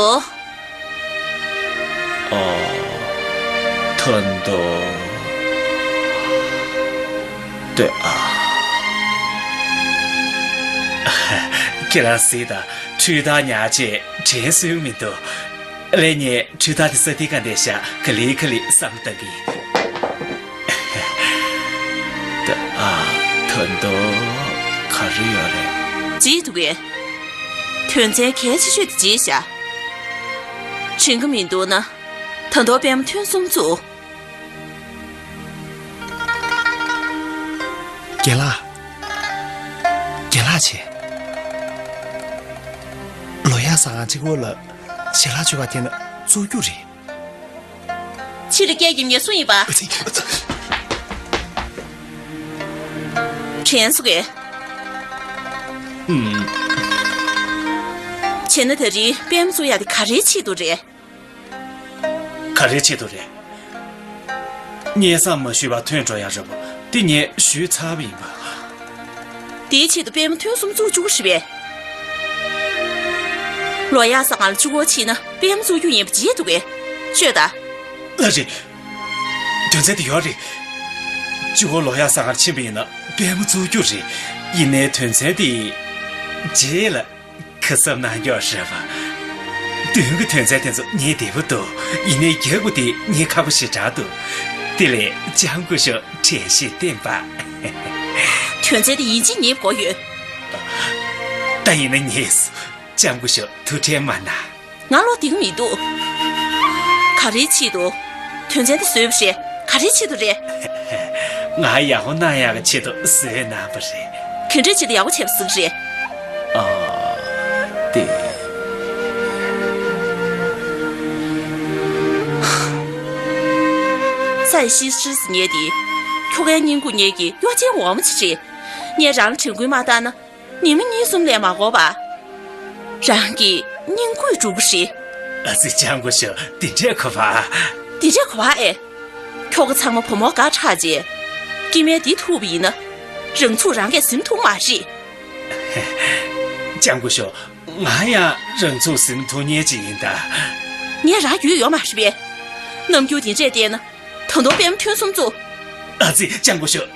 ཨོ། ད་དུང་། ལྟོས་ཨ། ཁྱེད་རང་གཟིགས་དང་། འཕྲུལ་རྟ་ཉག་ཅིག་དྲན་སོང་མི་འདུག་ལས་ངས་འཕྲུལ་རྟ་དེ་ས་དེ་ག་འདེད་བཞག་ག་ལེ་ག་ལེ་བསམ་བཏང་གི། ད་ཨ། ད་དུང་ག་རེ་ཡོད་རེད། བརྗེད་འདུག་གས། དོན་ཚན་གལ་ཆེ་ཤོས་དེ་བརྗེད་བཞག་དྲན་གི་མི་འདུག་ན། ད་དུང་པད་མ་ཐུན་གསུམ་བཙུགས། རྒན་ལགས། རྒན་ལགས་བྱས། ལོ་ཡག་ཟ་ཁང་གཅིག་པོ་ལ་ཞལ་ལག་མཆོད་པ་དེ་ན་བཙུགས་རྒྱུ་རེད། ཕྱི་ལ་སྐད་རྒྱབ་མཁན་སུ་ཡིན་པ། དྲན་སོང་གས། ཨུམ། བྱས་ན་ད་རིང་པད་མ་བཙུགས་ཡག་དེ་ག་རེའི་ཆེད་དུ་རེད། ག་རེའི་ཆེད་དུ་རེད། སྙན་སེང་མ་ཞུས་པར་ཐོན་འགྲོ་ཡག་རེད་པ། དེ་ངས་ཞུས་ཚར་བ་ཡིན་པ། དེའི་ཆེད་དུ་པད་མ་ཐུན་གསུམ་བཙུགས་བཅུག་རེད་པས། ལོ་ཡག་ཟ་ཁང་ལ་གཅིག་པོ་ཕྱིན་ན་པད་མ་བཙུགས་རྒྱུ་ཡིན་པ་བརྗེད་འདུག་གས། ཤོད་ད། ལགས་རེད། དོན་ཚན་དེ་ཡོད་རེད། གཅིག་པོ་ལོ་ཡག་ཟ་ཁང་ཕྱིན་པ་ཡིན་ན་པད་མ་བཙུགས་རྒྱུ་རེད། ཡིན་ནའི་དོན་ཚན་དེ་རྗེས་ལ། ཁ་གསབ་གནང་རྒྱུ་རེད་པ། མདུན་གྱི་དོན་ཚན་དེ་ཚོ་ངས་བདེ་པོ་འདུག་ཡིན་ནའི་རྒྱབ་ཀྱི་དེ་ངས་ཁག་པོ་ཞེ་དྲག་འདུག་དེ་ལས་ལྕམ་སྐུ་ཞབས་དྲན་ཤེས་བསྟེན་པ། དོན་ཚན་དེ་ཡིན་གཅིག་ངས་གོ་ཡོད། ད་ཡིན་ན་ངས་ལྕམ་སྐུ་ཞབས་ཐུགས་ཁྲལ་མ་གནང་། ང་བློ་གཏིང་མི་འདུག་ག་རེའི་ཆེད་དུ། དོན་ཚན་དེ་བཟོས་པ་རེད། ག་རེའི་ཆེད་དུ་རེད། ང་ཡག་པོ་གནང་ཡག་གི་ཆེད་དུ་བཟོས་གནང་བ་རེད། ག་འདྲའི་ཆེད་དུ་ཡག་པོ་བྱས་པ་ཟིག་རེད། ཨ། དེ། ས་ཡི་ཤི་ཤི་ཟེར་ཉེ་དེ། ཁྱོ་གའི་སྙིང་ཁུག་ཉེ་གི་གཡོ་ཅན་འོག་མ་ཅིག་རེད། ངས་རང་ལ་དྲན་སྐུལ་མ་བཏང་ན། ཉི་མ་གཉིས་གསུམ་ལས་མ་འགོར་བར། རང་གི་སྙིང་ཁུག་འགྲུབ་ཀྱི་རེད། ཨ་ཙི། ལྕམ་སྐུ་ཞབས་འདི་འདྲས་གོ་བ། འདི་འདྲས་གོ་བ་ཨེ། ཁྱོ་ག་ཚང་མ་བུ་མོ་དགའ་དྲགས་རྗེས། སྐྱེ་དམན་འདི་ཐུག་པ་ཡིན་ན། རང་ཚུགས་རང་གིས་ཟིན་ཐུབ་མ་རེད། ལྕམ་སྐུ་ཞབས། ང་ཡང་རང་ཚུགས་ཟིན་ཐུབ་མཁན་ཅིག་ཡིན་ད། ངས་རང་རྒྱུས་ཡོད་མ་རེད་པས། རྣམ་འགྱུར་འདི་འདྲས་བསྟན་ན། ད་དུང་པད་མ་ཐུན་གསུམ་བཙུགས། ཨ་ཙི། ལྕམ་སྐུ་ཞབས།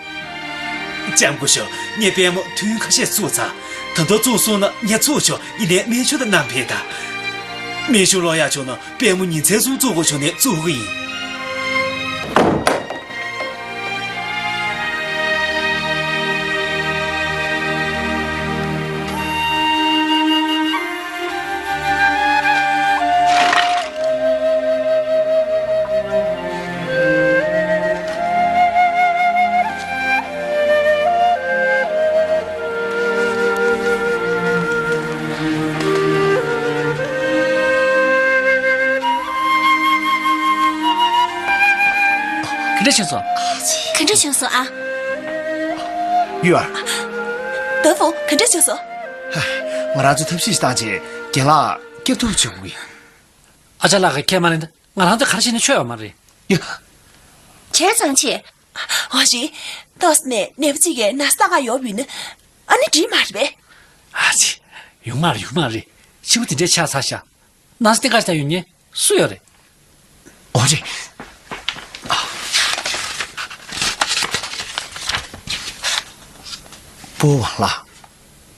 ལྕམ་སྐུ་ཞབས། ངས་པད་མ་ཐུན་ཁ་ཤས་བཙུགས་ཚར། ད་དུང་བཙུགས་སོང་ན་ངས་ཚུགས་ཆོག་ཡིན་ནའི་སྨན་ཞབས་དང་མཉམ་ཕེབས་དང་། སྨན་ཞབས་ལོ་ཡག་མཆོག་ན་པད་མ་ཉིན་མཚན་གསུམ་བཙུགས་དགོས་བྱུང་ནའི་བཙུགས་ཀྱི་ཡིན། ག་འདྲ་བྱུང་སོང་། ག་འདྲ་བྱུང་སོང་ཨ། ཡུ་ཨར། ཏེ་ཧྥུ། ག་འདྲ་བྱུང་སོང་། ང་རང་ཚོ་ཐབས་ཤེས་ཤིག་བཏང་རྗེས་རྒན་ལགས་སྐྱོབ་ཐབས་བྱེད་དགོས་ཀྱི། ཨ་ཅག་ལགས་ཀྱིས་ཁས་མ་ལེན་ན་ང་རང་ཚོས་ག་རེ་བྱས་ནའི་ཆོ་ཡོད་མ་རེད། ཡ། བྱས་ཙང་ཆེ། འོ་རེད། ཏོག་ཙམ་ནས་ནད་པ་གཅིག་གིས་ན་ཚ་ལྟ་ག་ཡོང་བ་ཡིན་ན། ཨ་ནི་འགྲིག་མ་རེད་པས། ཨ་ཙི། ཡོང་མ་རེད། ཡོང་མ་རེད། ཕྱི་པོ་དེ་འདྲས་ཆགས་ཚར་ཤག་ན་ཚ་བསྟེན་ག་ཞིག་ད་ཡོང་མཁན་སུ་ཡོད་རེད། འོ་རེད། སྤོ་ཝང་ལགས།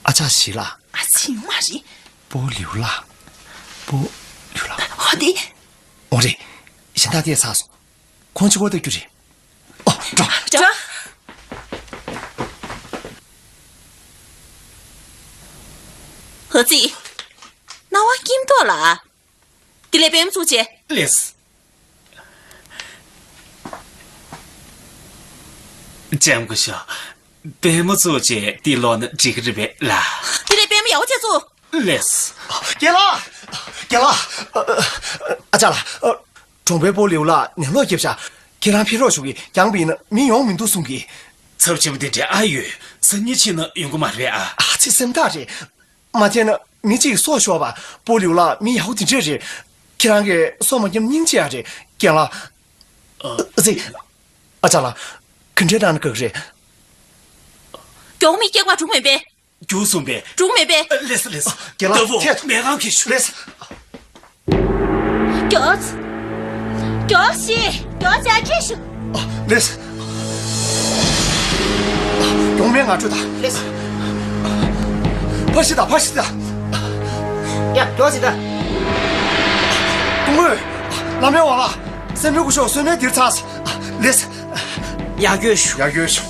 ཨ་ཅག་ཞི་ལགས། ཨ་ཙི། ཡོང་མ་རེད། སྤོ་ལིའུ་ལགས། སྤོ་ལིའུ་ལགས། འོ་དེ། འོ་རེད། གཞན་དག་བལྟས་ཚར་སོང་། ཁོང་གཅིག་པོ་ལྟ་རྒྱུ་རེད། ཨོ། འགྲོ། འགྲོ། ཧོ་ཙི། རྣ་བ་སྐྱིད་མདོག་ལ། དེ་ལས་པད་མ་བཙུགས་བྱས། ལེགས། ལྕམ་སྐུ་ཞབས། པད་མ་བཙུགས་བྱས་དེ་ལོག་ན་འགྲིག་གི་རེད་པས་ལགས། དེ་ལས་པད་མ་ཡག་པོ་བྱས་བཙུགས། ལེགས། རྒན་ལགས། རྒན་ལགས། ཨ་ཅག་ལགས། གྲོང་པའི་སྤོ་ལིའུ་ལགས་ནད་ལོག་བརྒྱབ་ཤག་ཁྱེད་རང་ཕེབས་རོགས་ཞུ་གི། རྒྱང་པ་ཡིན་ན་མི་ཡོང་མི་འདུག་གསུང་གི། ཚབས་ཆེན་པོ་དེ་འདྲ་ཨ་ཡོད། སང་ཉིན་ཕྱིན་ན་ཡོང་གི་མ་རེད་ཨ། ཨ་ཙི། སེམས་ཐག་རེད། མ་བྱས་ན་མི་གཅིག་གིས་སྲོག་ཤོར་བ། སྤོ་ལིའུ་ལགས་མི་ཡག་པོ་དེ་འདྲས་རེད། ཁྱེད་རང་གིས་སྲོག་མ་བསྐྱབས་སྙིང་རྗེ་ཡག་རེད། རྒན་ལགས། ཨ་ཙི། ཨ་ཅག་ལགས། ག་འདྲས་གནང་ན་དགའ་གི་རེད། མགྱོགས་མི་སྐྱེལ་བ་འགྲོ་མེད་པས། རྒྱུགས་སོང་པས། འགྲོ་མེད་པས། ལེགས་སོ། ལེགས་སོ། རྒན་ལགས། ཏེ་ཧྥུ། ཐད་སོང་། མེ་ཁང་གི་ཤུ། ལེགས་སོ། མགྱོགས་ཤིག་མགྱོགས་ཤིག་ཨ་ཅེ་ཤུ། ཨ། ལེགས་སོ། མགྱོགས་མེད་ང་འགྲོ་ད། ལེགས་སོ། ཕར་ཤི་ད། ཕར་ཤི་ད། ཡ། མགྱོགས་ཤི་ད། སྐུ་ངོ། བླ་མའི་ཝང་ལགས། སྲས་མོ་སྐུ་ཞབས་གསོལ་སྨན་འདིར་ཚར་སོང་། ལེགས། ཡར་སྐྱོད་ཞུ། ཡར་སྐྱོད་ཞུ།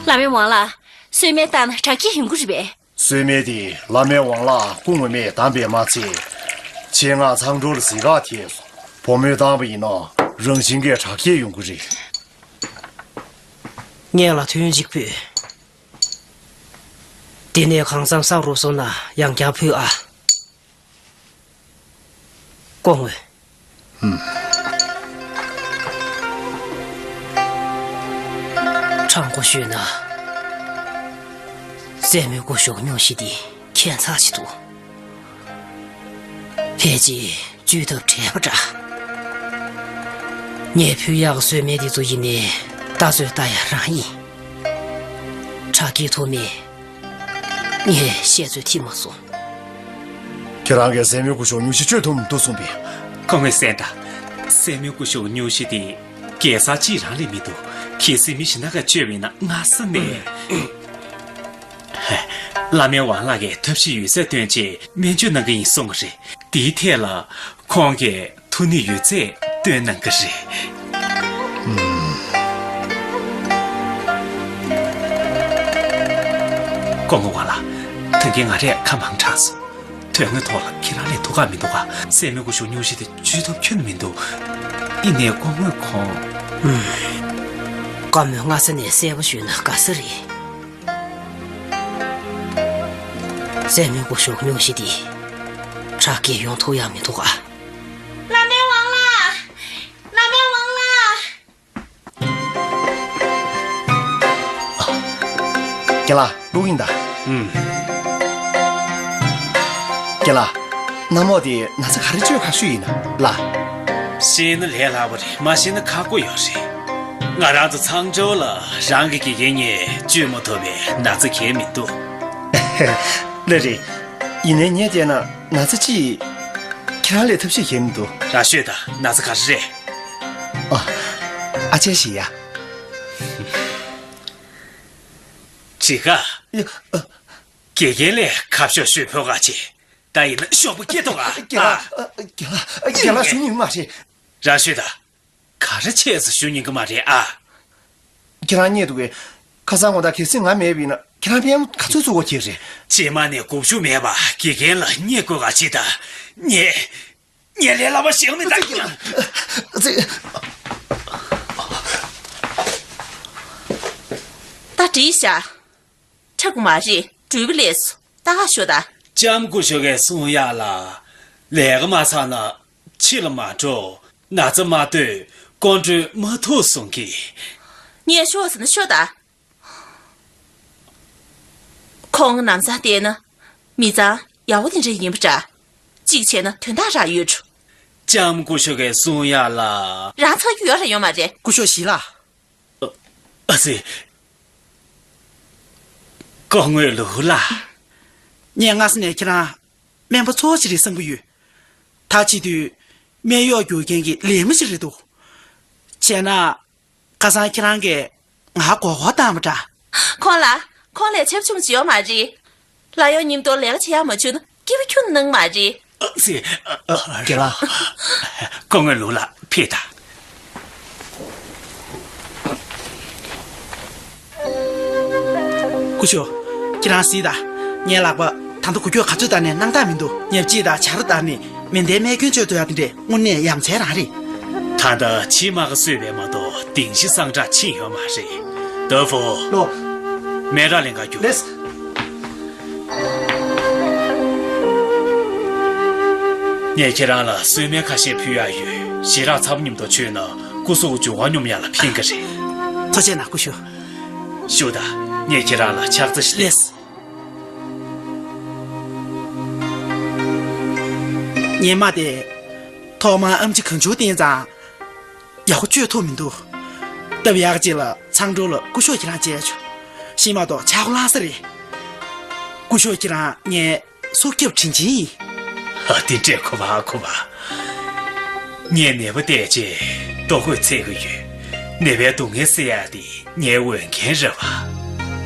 བླ་མའི་ཝང་ལགས། གསོལ་སྨན་བཏང་ན་དྲག་སྐྱེད་ཡོང་གི་རེད་པས། གསོལ་སྨན་དེ་བླ་མའི་ཝང་ལགས་སྐུ་ངོ་མས་བཏང་པས་མ་ཚད། ཆེད་མངགས་ཚང་སྒྲོལ་ལ་གཟིགས་གར་ཐད་སོང་། བུ་མོས་བཏང་པ་ཡིན་ན་རང་བཞིན་གྱིས་དྲག་སྐྱེད་ཡོང་གི་རེད། ངས་ལ་ཐུན་གཅིག་ཕུལ། དེ་ནས་གང་འཚམ་བསགས་རུབ་སོང་ན་ཡང་བསྐྱར་ཕུལ་ཨ། སྐུ་ངོ། ཧུམ། དྲང་པོ་ཤོད་ན། སྲས་མོའི་སྐུ་གཞོགས་སྨྱོ་བཤད་དེ་ཁྱད་མཚར་ཞིག་འདུག། ཕལ་ཆེར་བཅོས་ཐབས་བྲལ་བ་འདྲ། ངས་ཕུལ་ཡག་གི་གསོལ་སྨན་དེ་ཚོ་ཡིན་ནའི་ད་གཟོད་ལྟ་ཡག་རང་ཡིན། དྲག་སྐྱེད་ཐོགས་མེད། ངས་བཤད་ཚོད་ཐིག་མ་སོང་། ཁྱེད་རང་གིས་སྲས་མོའི་སྐུ་གཞོགས་སྨྱོ་བཤད་བཅོས་ཐུབ་མི་འདུག་གསུངས་པས། སྐུ་ངོ་གསན་དང་། སྲས་མོའི་སྐུ་གཞོགས་སྨྱོ་བཤད་དེ་གེ་སར་གཅིག་རང་ལས་མི་འདུག། གལ་སྲིད་མི་གཞན་དག་གིས་བཅོས་པ་ཡིན་ན་སྔ་ས་ནས། བླ་མའི་ཝང་ལགས་ཀྱིས་ཐབས་ཤེས་ཡོད་ཚད་བཏོན་བྱས་སྨན་བཅོས་གནང་གི་ཡིན་གསུང་གི་རེད། དེའི་ཐད་ལ་ཁོང་གིས་ཐུགས་ནུས་ཡོད་ཚད་བཏོན་གནང་གི་རེད། ཨུམ། སྐུ་ངོ་ཝང་ལགས། ད་གིན་ང་རས་ཁ་མང་དྲགས་སོང་། དོན་དངོས་ཐོག་ལ་ཁྱེད་རང་ལས་ཐུགས་ཁག་མི་འདུག་ག། སྲས་མོའི་སྐུ་གཞོགས་སྨྱོ་བཤད་དེ་བཅོས་ཐབས་ཁྱོན་ནས་མི་འདུག། ཡིན་ནའི་སྐུ་ངོས་ཁོང་། ཨུམ། བཀའ་མོལ་སྔ་ས་ནས་གསལ་པོ་ཞུས་ན་དགའ་ས་རེད། སྲས་མོའི་སྐུ་གཞོགས་སྨྱོ་བཤད་དེ་དྲག་སྐྱེད་ཡོང་ཐུབ་ཡག་མི་འདུག་ག། བླ་མའི་ཝང་ལགས། བླ་མའི་ཝང་ལགས། རྒན་ལགས། ཀློག་གིན་གདའ། ཨུམ། རྒན་ལགས། གནམ་འོག་འདི་ན་ཚ་ག་རེ་བཅོས་ཁག་ཤོས་ཡིན་ན་ལགས། ཤེས་ན་ལས་སླ་པོ་རེད། མ་ཤེས་ན་ཁག་པོ་ཡོད་རེད། ང་རང་ཚོ་ཚང་ཇོ་ལ་རང་གི་དགེ་རྒན་གཉིས་བཅོས་མ་ཐུབ་པའི་ན་ཚ་གང་ཡང་མི་འདུག། ལགས་རེད། ཡིན་ནའི་ངས་བལྟས་ན་ན་ཚ་གཅིག་ཁྱེད་རང་ལས་ཐབས་ཤེས་གང་ཡང་མི་འདུག། རང་ཤོད་དང་། ན་ཚ་ག་རེ་རེད། ཨ། ཨ་ཅེ་ཞིག་ཡ། ཅི་ག། ཡ། ཨ། དགེ་རྒན་ལས་ཁ་ཤོག་ཤོད་ཕོད་ག་ཅེ། ད་ཡིན་ན་ཤོག་པ་སྐྱེ་ཐོག་ག། རྒན་ལགས། ཨ། རྒན་ལགས། རྒན་ལགས་ཞུ་ཉན་གི་མ་རེད། རང་ཤོད་དང་། ག་རེ་བྱས་ཟེར་ཞུ་ཉན་གི་མ་རེད་ཨ། ཁྱེད་རང་རྙེད་འདུག་གས། ཁ་སང་དགོང་དག་གལ་སྲིད་ང་མེད་པ་ཡིན་ན་ཁྱེད་རང་པད་མ་ག་ཚོད་བཙུགས་པ་ཁྱེད་རེད། རྗེས་མ་ནས་དགོས་མཁོ་མེད་པ་དགེ་རྒན་ལ་བསྙད་དགོས་ག་ཅི་ད། ངས། ངས་ལས་སླ་པོ་ཞིག་མི་ད། ཙི། ད་བྲིས་ཤག། འཁྲབ་དགོས་མ་རེད། འགྲུལ་པ་སླེབས་སོང་། ད་ག་ཤོག་ད། ལྕམ་སྐུ་ཞབས་ཀྱིས་གསུང་ཡག་ལ། ལས་ཀ་མ་ཚར་ན་ཕྱི་ལ་མ་འགྲོ། ན་ཚ་མ་སྡོད། སྐུ་མགྲོན་མ་ཐུག་གསུང་གི། ངས་ཤོག་ཟེར་ན་ཤོག་ད། ཁོང་ནམ་ཚང་བལྟས་ན་མི་ཚང་ཡག་པོ་དེ་འདྲ་ཡིན་པ་འདྲ། གཅིག་བྱས་ན་དོན་དག་རག་ཡོད་འགྲོ། ལྕམ་སྐུ་ཞབས་ཀྱིས་གསུང་ཡག་ལ། རང་ཚང་རྒྱུས་ཡོད་ར་ཡོད་མ་རེད། སྐུ་ཞབས་ཞི་ལགས། ཨ་ཙི། སྐུ་ངོ་ལུའུ་ལགས། ངས་སྔ་ས་ནས་ཁྱེད་རང་སྨན་པ་ཚོགས་ཅིག་རེད་བསམ་གྱི་ཡོད། ད་བྱེད་དུས་སྨན་གཡོག་རྒྱུག་མཁན་གྱི་ལས་མི་ཞིག་རེད་འདུག། བྱས་ན། ཁ་སང་ཁྱེད་རང་གིས་ང་མགོ་སྐོར་བཏང་བ་འདྲ། ཁོང་ལ། ཁོང་ལས་ཆབ་ཆུང་ཅིག་ཡོད་མ་རེད། ལ་ཡོང་མཉམ་དུ་ལས་ཀ་བྱེད་ཡག་མ་བྱུང་ན་སྐྱིད་པོ་ཁྱོན་གནང་མ་རེད། ཨ་ཙི། ཨ། ཨ། རྒན་ལགས། སྐུ་ངོ་ལུའུ་ལགས་ཕེབས་དང་། སྐུ་ཞབས། ཁྱེད་རང་གཟིགས་དང་། ངའི་ལག་པ་ད་ལྟ་འགུལ་སྐྱོད་ག་ཚོད་བཏང་ནས་སྣང་དག་མི་འདུག། ཉབ་ལྕེ་དང་བྱ་རོ་བཏང་ནས་མེ་མདའི་རྨས་སྐྱོན་བཅོས་ཐུབ་ཡག་དེ་འདྲས་དངོས་གནས་ཡ་མཚན་རང་རེད། ད་ལྟ་ཕྱིའི་རྨ་ཁ་གསོས་པས་མ་གཏོགས་གདིང་ཤི་སངས་དྲག་ཕྱིན་ཡོད་མ་རེད། ཏོ་ཧྥུ། ལོ། སྨན་རག་ལེན་གར་རྒྱུགས། ལེགས། ངས་ཁྱེད་རང་ལ་གསོལ་སྨན་ཁ་ཤས་ཕུལ་ཡག་ཡོད། ཞེ་དྲག་ཚ་པོ་མཉམ་དུ་མཆོད་ན་སྐུ་གཟུགས་འབྱུང་བ་སྙོམས་ཡག་ལ་ཕན་གི་རེད། ཐུགས་རྗེ་གནང་། སྐུ་ཞབས། བཞུགས་དང་། ངས་ཁྱེད་རང་ལ་ཕྱག་འཚལ་ཞུ། ལེགས། ངའི་རྨ་དེ་ཐོག་མར་ཨེམ་ཆི་གང་བྱུང་བསྟེན་ཙང་ཡག་པོ་བཅོས་ཐུབ་མི་འདུག། སྟབས་ཡག་ཅིག་ལ་ཚང་འགྲོ་ལ་སྐུ་ཞབས་ཁྱེད་རང་མཇལ་ཆོག། ཤི་མ་གཏོགས་ཆག་སྒོ་ལངས་ས་རེད། སྐུ་ཞབས་ཁྱེད་རང་ངའི་སྲོག་སྐྱོབ་དྲིན་ཆེན་ཡིན། ཨ། དེ་འདྲས་གོ་བ་གོ་བ། ངས་ནད་པ་བལྟས་རྗེས་ལྟོ་གོས་འཚོལ་གྱི་ཡོད། ནད་པའི་སྡུག་བསྔལ་སེལ་ཡག་དེ་ངའི་འོས་འགན་རེད་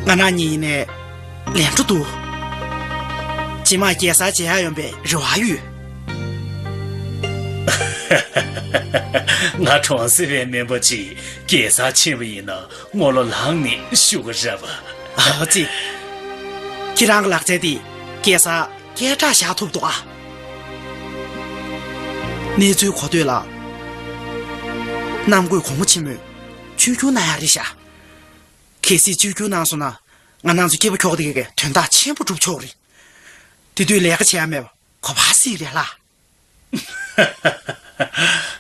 བ། ང་རང་ཉིད་ཡིན་ནའི་ ལན་འགྲོ་འདུག་རྗེས་མ་རྒྱལ་སར་མཇལ་ཡག་ཡོང་པའི་རེ་བ་ཡོད། ང་གྲོང་གསེབ་པའི་སྨན་པ་ཅིག་རྒྱལ་སར་ཕྱིན་པ་ཡིན་ན་སྔོན་ལ་ལངས་ནས་བཞུགས་ཀྱི་རེད་པ། ཨ་ཙི། ཁྱེད་རང་གི་ལག་རྩལ་དེ་རྒྱལ་སར་སྐད་གྲགས་བཞག་ཐུབ་འདུག་ཨ། གནས་ཚུལ་གོ་ཐོས་ལ། གནམ་བསྐོས་གོང་མ་ཆེན་མོས་བཅོས་བསྒྱུར་གནང་ཡག་རེད་ཤག་གལ་སྲིད་བཅོས་བསྒྱུར་གནང་སོང་ན། ང་རང་ཚོ་སྐྱེས་པ་ཁྱོ་ག་དེ་གའི་དོན་དག་ཆེན་པོ་སྒྲུབ་ཆོག་རེད། དེ་དུས་ལས་ཀ་བྱེད་ཡ་མེད་པ་ག་པར་སྲིད་རེད་ལ།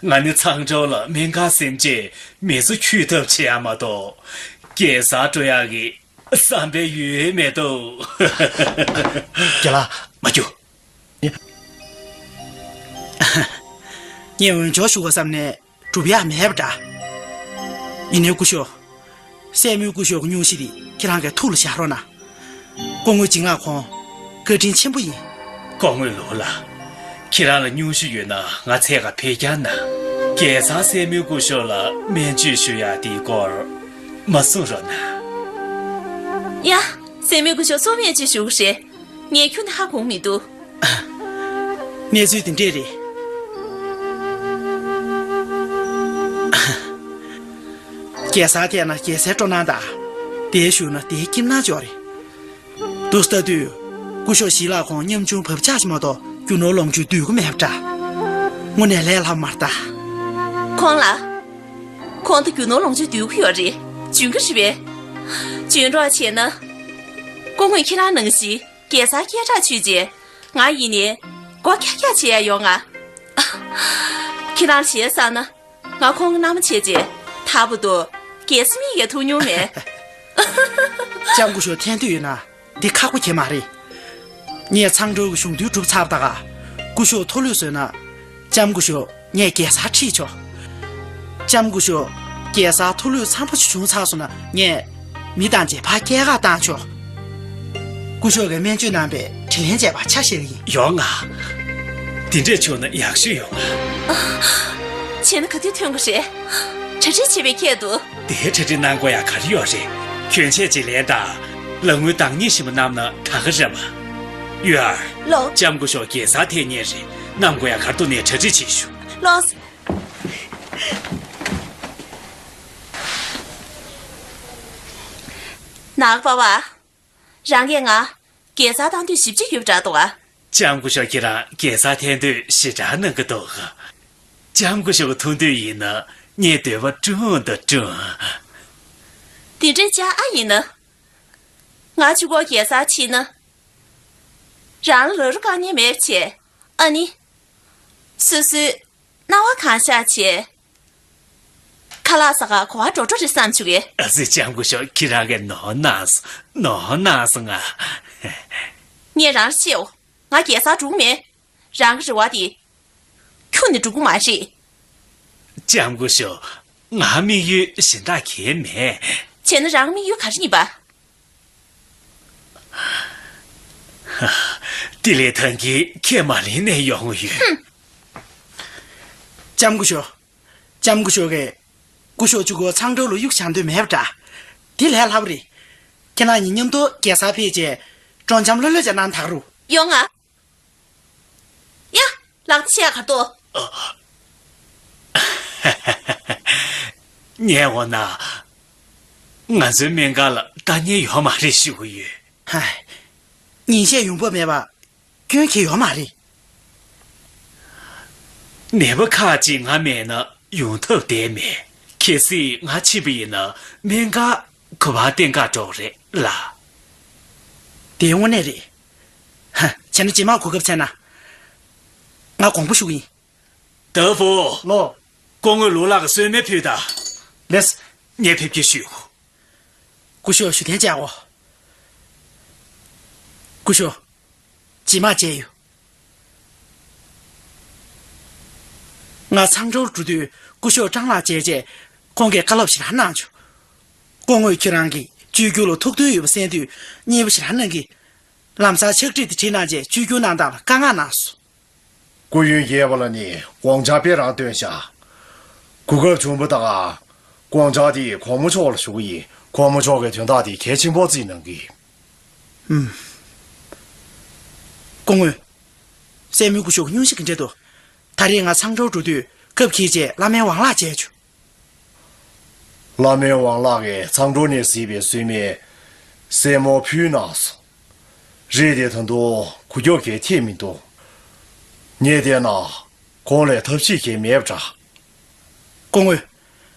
ང་ནི་མཚང་སྒྲོག་ལ་སྨན་ཁང་སེམས་ཅན་མི་ཚོ་འཁྱུད་ཐབས་བྱེད་ཡ་མ་གཏོགས། རྒྱལ་སར་འགྲོ་ཡག་གི་བསམ་པའི་ཡུལ་མེད་དོ། རྒན་ལགས། མ་རྒྱུག་ངས་འོས་སྦྱོར་ཞུ་དགོས་བསམ་ནས། སྒྲུབ་ཡག་མེད་པ་འདྲ། ཡིན་ནའི་སྐུ་ཞབས། སྲས་མོའི་སྐུ་ཞབས་ཀྱི་སྙུང་གཞི་དེ་ཁྱེད་རང་གིས་ཐུགས་ལ་བཞག་རོགས་གནང་། སྐུ་ངོ་འཇིགས་སྣང་ཁོང་བཀའ་དྲིན་ཆེན་པོ་ཡིན། སྐུ་ངོ་ལོ་ལགས། ཁྱེད་རང་ལ་སྙུང་གཞི་ཡོད་ན་ང་འཚོལ་ག་ཕེབས་རོགས་གནང་། རྒྱལ་སར་སྲས་མོའི་སྐུ་ཞབས་ལ་སྨན་བཅོས་ཞུ་ཡག་དེའི་སྐོར་མ་གསུང་རོགས་གནང་། ཡ། སྲས་མོའི་སྐུ་ཞབས་སུ་སྨན་བཅོས་ཞུ་གི་རེད། ངས་ཁྱོན་ནས་ཧ་གོ་མི་འདུག་གནས་ཚུལ་དེ་འདྲས་རེད། རྒྱལ་སར་ཐད་ན་རྒྱལ་སའི་སྤྲོ་སྣང་དང་། དེའི་གཞུག་ན་དེའི་སྐྱིད་སྣང་ཅིག་ཡོད་རེད། འདུག་སེ་ལྟ་དུས། སྐུ་ཞབས་ཞི་ལགས་ཁོང་ཉམ་ཆུང་བབ་ཆགས་ཤིག་མ་གཏོགས་རྒྱུ་ནོར་ལོངས་སྤྱོད་འདུས་ཀྱི་མེད་པ་འདྲ། དངོས་གནས་ལས་སླ་པོ་མ་རེད་ད། ཁོང་ལ། ཁོང་དུ་རྒྱུ་ནོར་ལོངས་སྤྱོད་འདུས་ཀྱི་ཡོད་རེད། འཇོན་གྱི་རེད་པས། འཇོན་སྒྲོག་བྱས་ན། སྐུ་ངོས་ཁྱེད་རང་ནང་བཞིན་རྒྱལ་སར་སྐད་གྲགས་ཆོད་རྗེས། ང་ཡིན་ནའི་སྒོ་ཀྱག་ཀྱག་བྱེད་ཡ་ཡོད་ང་། ཁྱེད་རང་བྱས་བསམ་ན། ང་ཁོང་གི་མནའ་མ་བྱས་རྗེས། ད་བར་དུ་རྒྱལ་སྲིད་མིག་གིས་མཐོང་མྱོང་མེད། ལྕམ་སྐུ་ཞབས་ཐན་དུས་ཡོད་ན་འདི་ཁག་པོ་གང་ཡང་མ་རེད། ངས་མཚང་སྒྲོག་གི་གཞུང་དོན་གྲུབ་ཚར་བ་དང་། སྐུ་ཞབས་ཐུགས་ལོས་བཟོས་ན། ལྕམ་སྐུ་ཞབས་ངས་རྒྱལ་སར་ཁྲིད་ཆོག་ལྕམ་སྐུ་ཞབས་རྒྱལ་སར་ཐུགས་ལོས་འཚམ་པོ་ཞིག་བྱུང་ཚར་སོང་ན་ངས་མི་དང་མཇལ་ཕར་སྐྱེལ་ག་བཏང་ཆོག་སྐུ་ཞབས་ཀྱིས་སྨན་བཅོས་གནང་བའི་དྲིན་ལན་འཇལ་བར་ཆ་བཞག་གི་ཡིན། ཡོང་ང་། དེ་འདྲས་བྱུང་ན་ཡག་ཤོས་ཡོང་ང་། བྱས་ན་ག་དུས་ཐོན་གྱི་རེད། གྲ་སྒྲིག་བྱེད་པའི་ཁྱད་དུ། དེའི་གྲ་སྒྲིག་གནང་དགོས་ཡག་ག་རེ་ཡོད་རེད། གྱོན་ཆས་ཅིག་ལེན་དང་། ལག་དངུལ་འདང་ངེས་ཞིག་མ་བསྣམས་ན་དྲག་གི་རེད་པ། ཡུལ་ཨར། ལོ། ལྕམ་སྐུ་ཞབས་རྒྱལ་སར་ཐད་མཁན་རེད། གནང་དགོས་ཡག་ག་རེ་འདུག་ནས་གྲ་སྒྲིག་བྱེད་ཤོག་ལོ། ནག་པ་བ། རང་གིས་ང་རྒྱལ་སར་བཏང་འདོད་ཞེ་པོ་ཅིག་ཡོད་པ་འདྲ་འདུག་ཨ། ལྕམ་སྐུ་ཞབས་ཁྱེད་རང་རྒྱལ་སར་ཐད་འདོད་ཞེ་དྲག་གནང་གི་འདུག་ལྕམ་སྐུ་ཞབས་ཀྱི་ཐུགས་འདོད་ཡིན་ན་ངས་འདོད་པ་སྐྲུན་དང་སྐྲུན། དེ་འདྲའི་ཅག་ཨ་ཡིན་ན། ང་ཆུ་འགོར་རྒྱལ་སར་ཕྱིན་ན། རང་ལ་ར་རུ་དཀའ་ངལ་མེད་པ་བྱས། ཨ་ནི། སོ་སོའི་སྣང་བ་གང་ཤར་བྱས། ཁ་ལག་ཟ་ག་གོ་བ་འགྲོ་འགྲོ་རེད་བསམ་བྱུང་གི། ཨ་ཙི། ལྕམ་སྐུ་ཞབས་ཁྱེད་རང་གིས་ནོར་གནང་སོང་། ནོར་གནང་སོང་ང་། ངས་རང་ལ་བཤད་འོ། ང་རྒྱལ་སར་འགྲོ་གི་མེད། རང་གི་རེ་བ་དེ། ཁྱོན་ནས་འགྲུབ་ཀྱི་མ་རེད། ལྕམ་སྐུ་ཞབས། ང་དམིགས་ཡུལ་གཞན་དག་གང་ཡང་མེད། བྱས་ན་རང་དམིགས་ཡུལ་ག་རེ་ཡིན་པ། དེ་ལས་ཐང་གི་ཁས་མ་ལེན་ནས་ཡོང་ཡོད། ལྕམ་སྐུ་ཞབས། ལྕམ་སྐུ་ཞབས་ཀྱིས། སྐུ་ཞབས་ཆུ་འགོར་མཚང་སྒྲོག་ལ་གཡུག་བཞག་འདོད་མེད་པ་འདྲ། དེ་ལས་སླ་པོ་རེད། ཁྱེད་རང་གཉིས་མཉམ་དུ་རྒྱལ་སར་ཕེབས་རྗེས། སྤྲོ་འཆམ་ལྷོད་ལྷོད་བྱས་གནང་དང་རུ། ཡོང་ང་། ཡ། ལག་ཆ་ཡག་ག་ཏོ། ངས་འོ་ན། ང་ཚོའི་སྨན་ཁང་ལ་ལྟ་མཁན་ཡོད་མ་རེད་ཞུ་གི་ཡོད། ཧ། ཉིན་ཤས་ཡོང་འབབ་མེད་པ། སྐྱོན་གང་ཡང་ཡོད་མ་རེད། ནད་པ་ཁག་ཅིག་ང་མེད་ན་ཡོང་ཐབས་བསྡད་མེད། གལ་སྲིད་ང་ཕྱིན་པ་ཡིན་ན་སྨན་ཁང་ག་པར་གཏན་འགག་འགྲོ་གི་རེད་ལ། དེ་དངོས་གནས་རེད། ཧ། བྱས་ན་རྗེས་མ་གོ་སྐབས་འཚོལ་ན། ང་དགོངས་པ་ཞུ་གི་ཡིན། ཏཱ་ཧྥུ། ལོ། སྐུ་ངོ་ལུའུ་ལགས་ཀྱི་གསོལ་སྨན་ཕུལ་དང་། ལགས། ངས་ཕེབས་སྐྱེལ་ཞུ། སྐུ་ཞབས་ཞུ་གཏན་བཅག་གོ། སྐུ་ཞབས། རྗེས་མ་མཇལ་ཡོང་། ང་མཚང་སྒྲོག་འགྲོ་དུས་སྐུ་ཞབས་སྤྲང་ལགས་མཇལ་རྗེས། ཁོང་གིས་བཀའ་སློབ་ཞེ་དྲག་གནང་བྱུང་། སྐུ་ངོས་ཁྱེད་རང་གིས་བཅོས་བསྒྱུར་ལ་ཐུགས་འདུན་ཡོད་པ་གསན་དུས་མཉེས་པོ་ཞེ་དྲག་གནང་གི། ལམ་སང་ཕྱག་བྲིས་དེ་བྲིས་གནང་རྗེས་བཅོས་བསྒྱུར་གནང་སྟངས་ལ་བཀའ་མངགས་གནང་སོང་། སྐུ་ཡོན་རྒྱས་པ་ལགས་ནས་དགོངས་འཆར་དཔེ་རང་བཏོན་ཤག་གོ་སྐབས་བྱུང་བ་དང་། དགོངས་འཆར་དེ་གོང་མ་མཆོག་ལ་ཞུ་གི་ཡིན། གོང་མ་མཆོག་གིས་དོན་དག་དེ་གལ་ཆེན་པོ་བརྩིས་གནང་གི། ཨུམ། སྐུ་ངོ། སྲས་མོའི་སྐུ་ཞབས་སྙུང་གཞི་གི་འདྲེ་འདུག་ད་རེས་ང་ཚང་ཁྲོ་འགྲོ་དུས་སྐབས་ཁྱེད་ཀྱིས་བླ་མའི་ཝང་ལག་མཇལ་བྱུང་། བླ་མའི་ཝང་ལག་གིས་ཚང་ཁྲོ་ནས་གཟིགས་པའི་སྲུང་མའི་སྲས་མོ་ཕུལ་གནང་སོང་། རེད་དེ་ད་དུང་གོ་སྐབས་ཀྱིས་ཐེག་མི་འདུག་ངས་བལྟས་ན་ཁོང་ལ་ཐབས་ཤེས་ཀྱིས་མེད་པ་འདྲ། སྐུ་ངོ།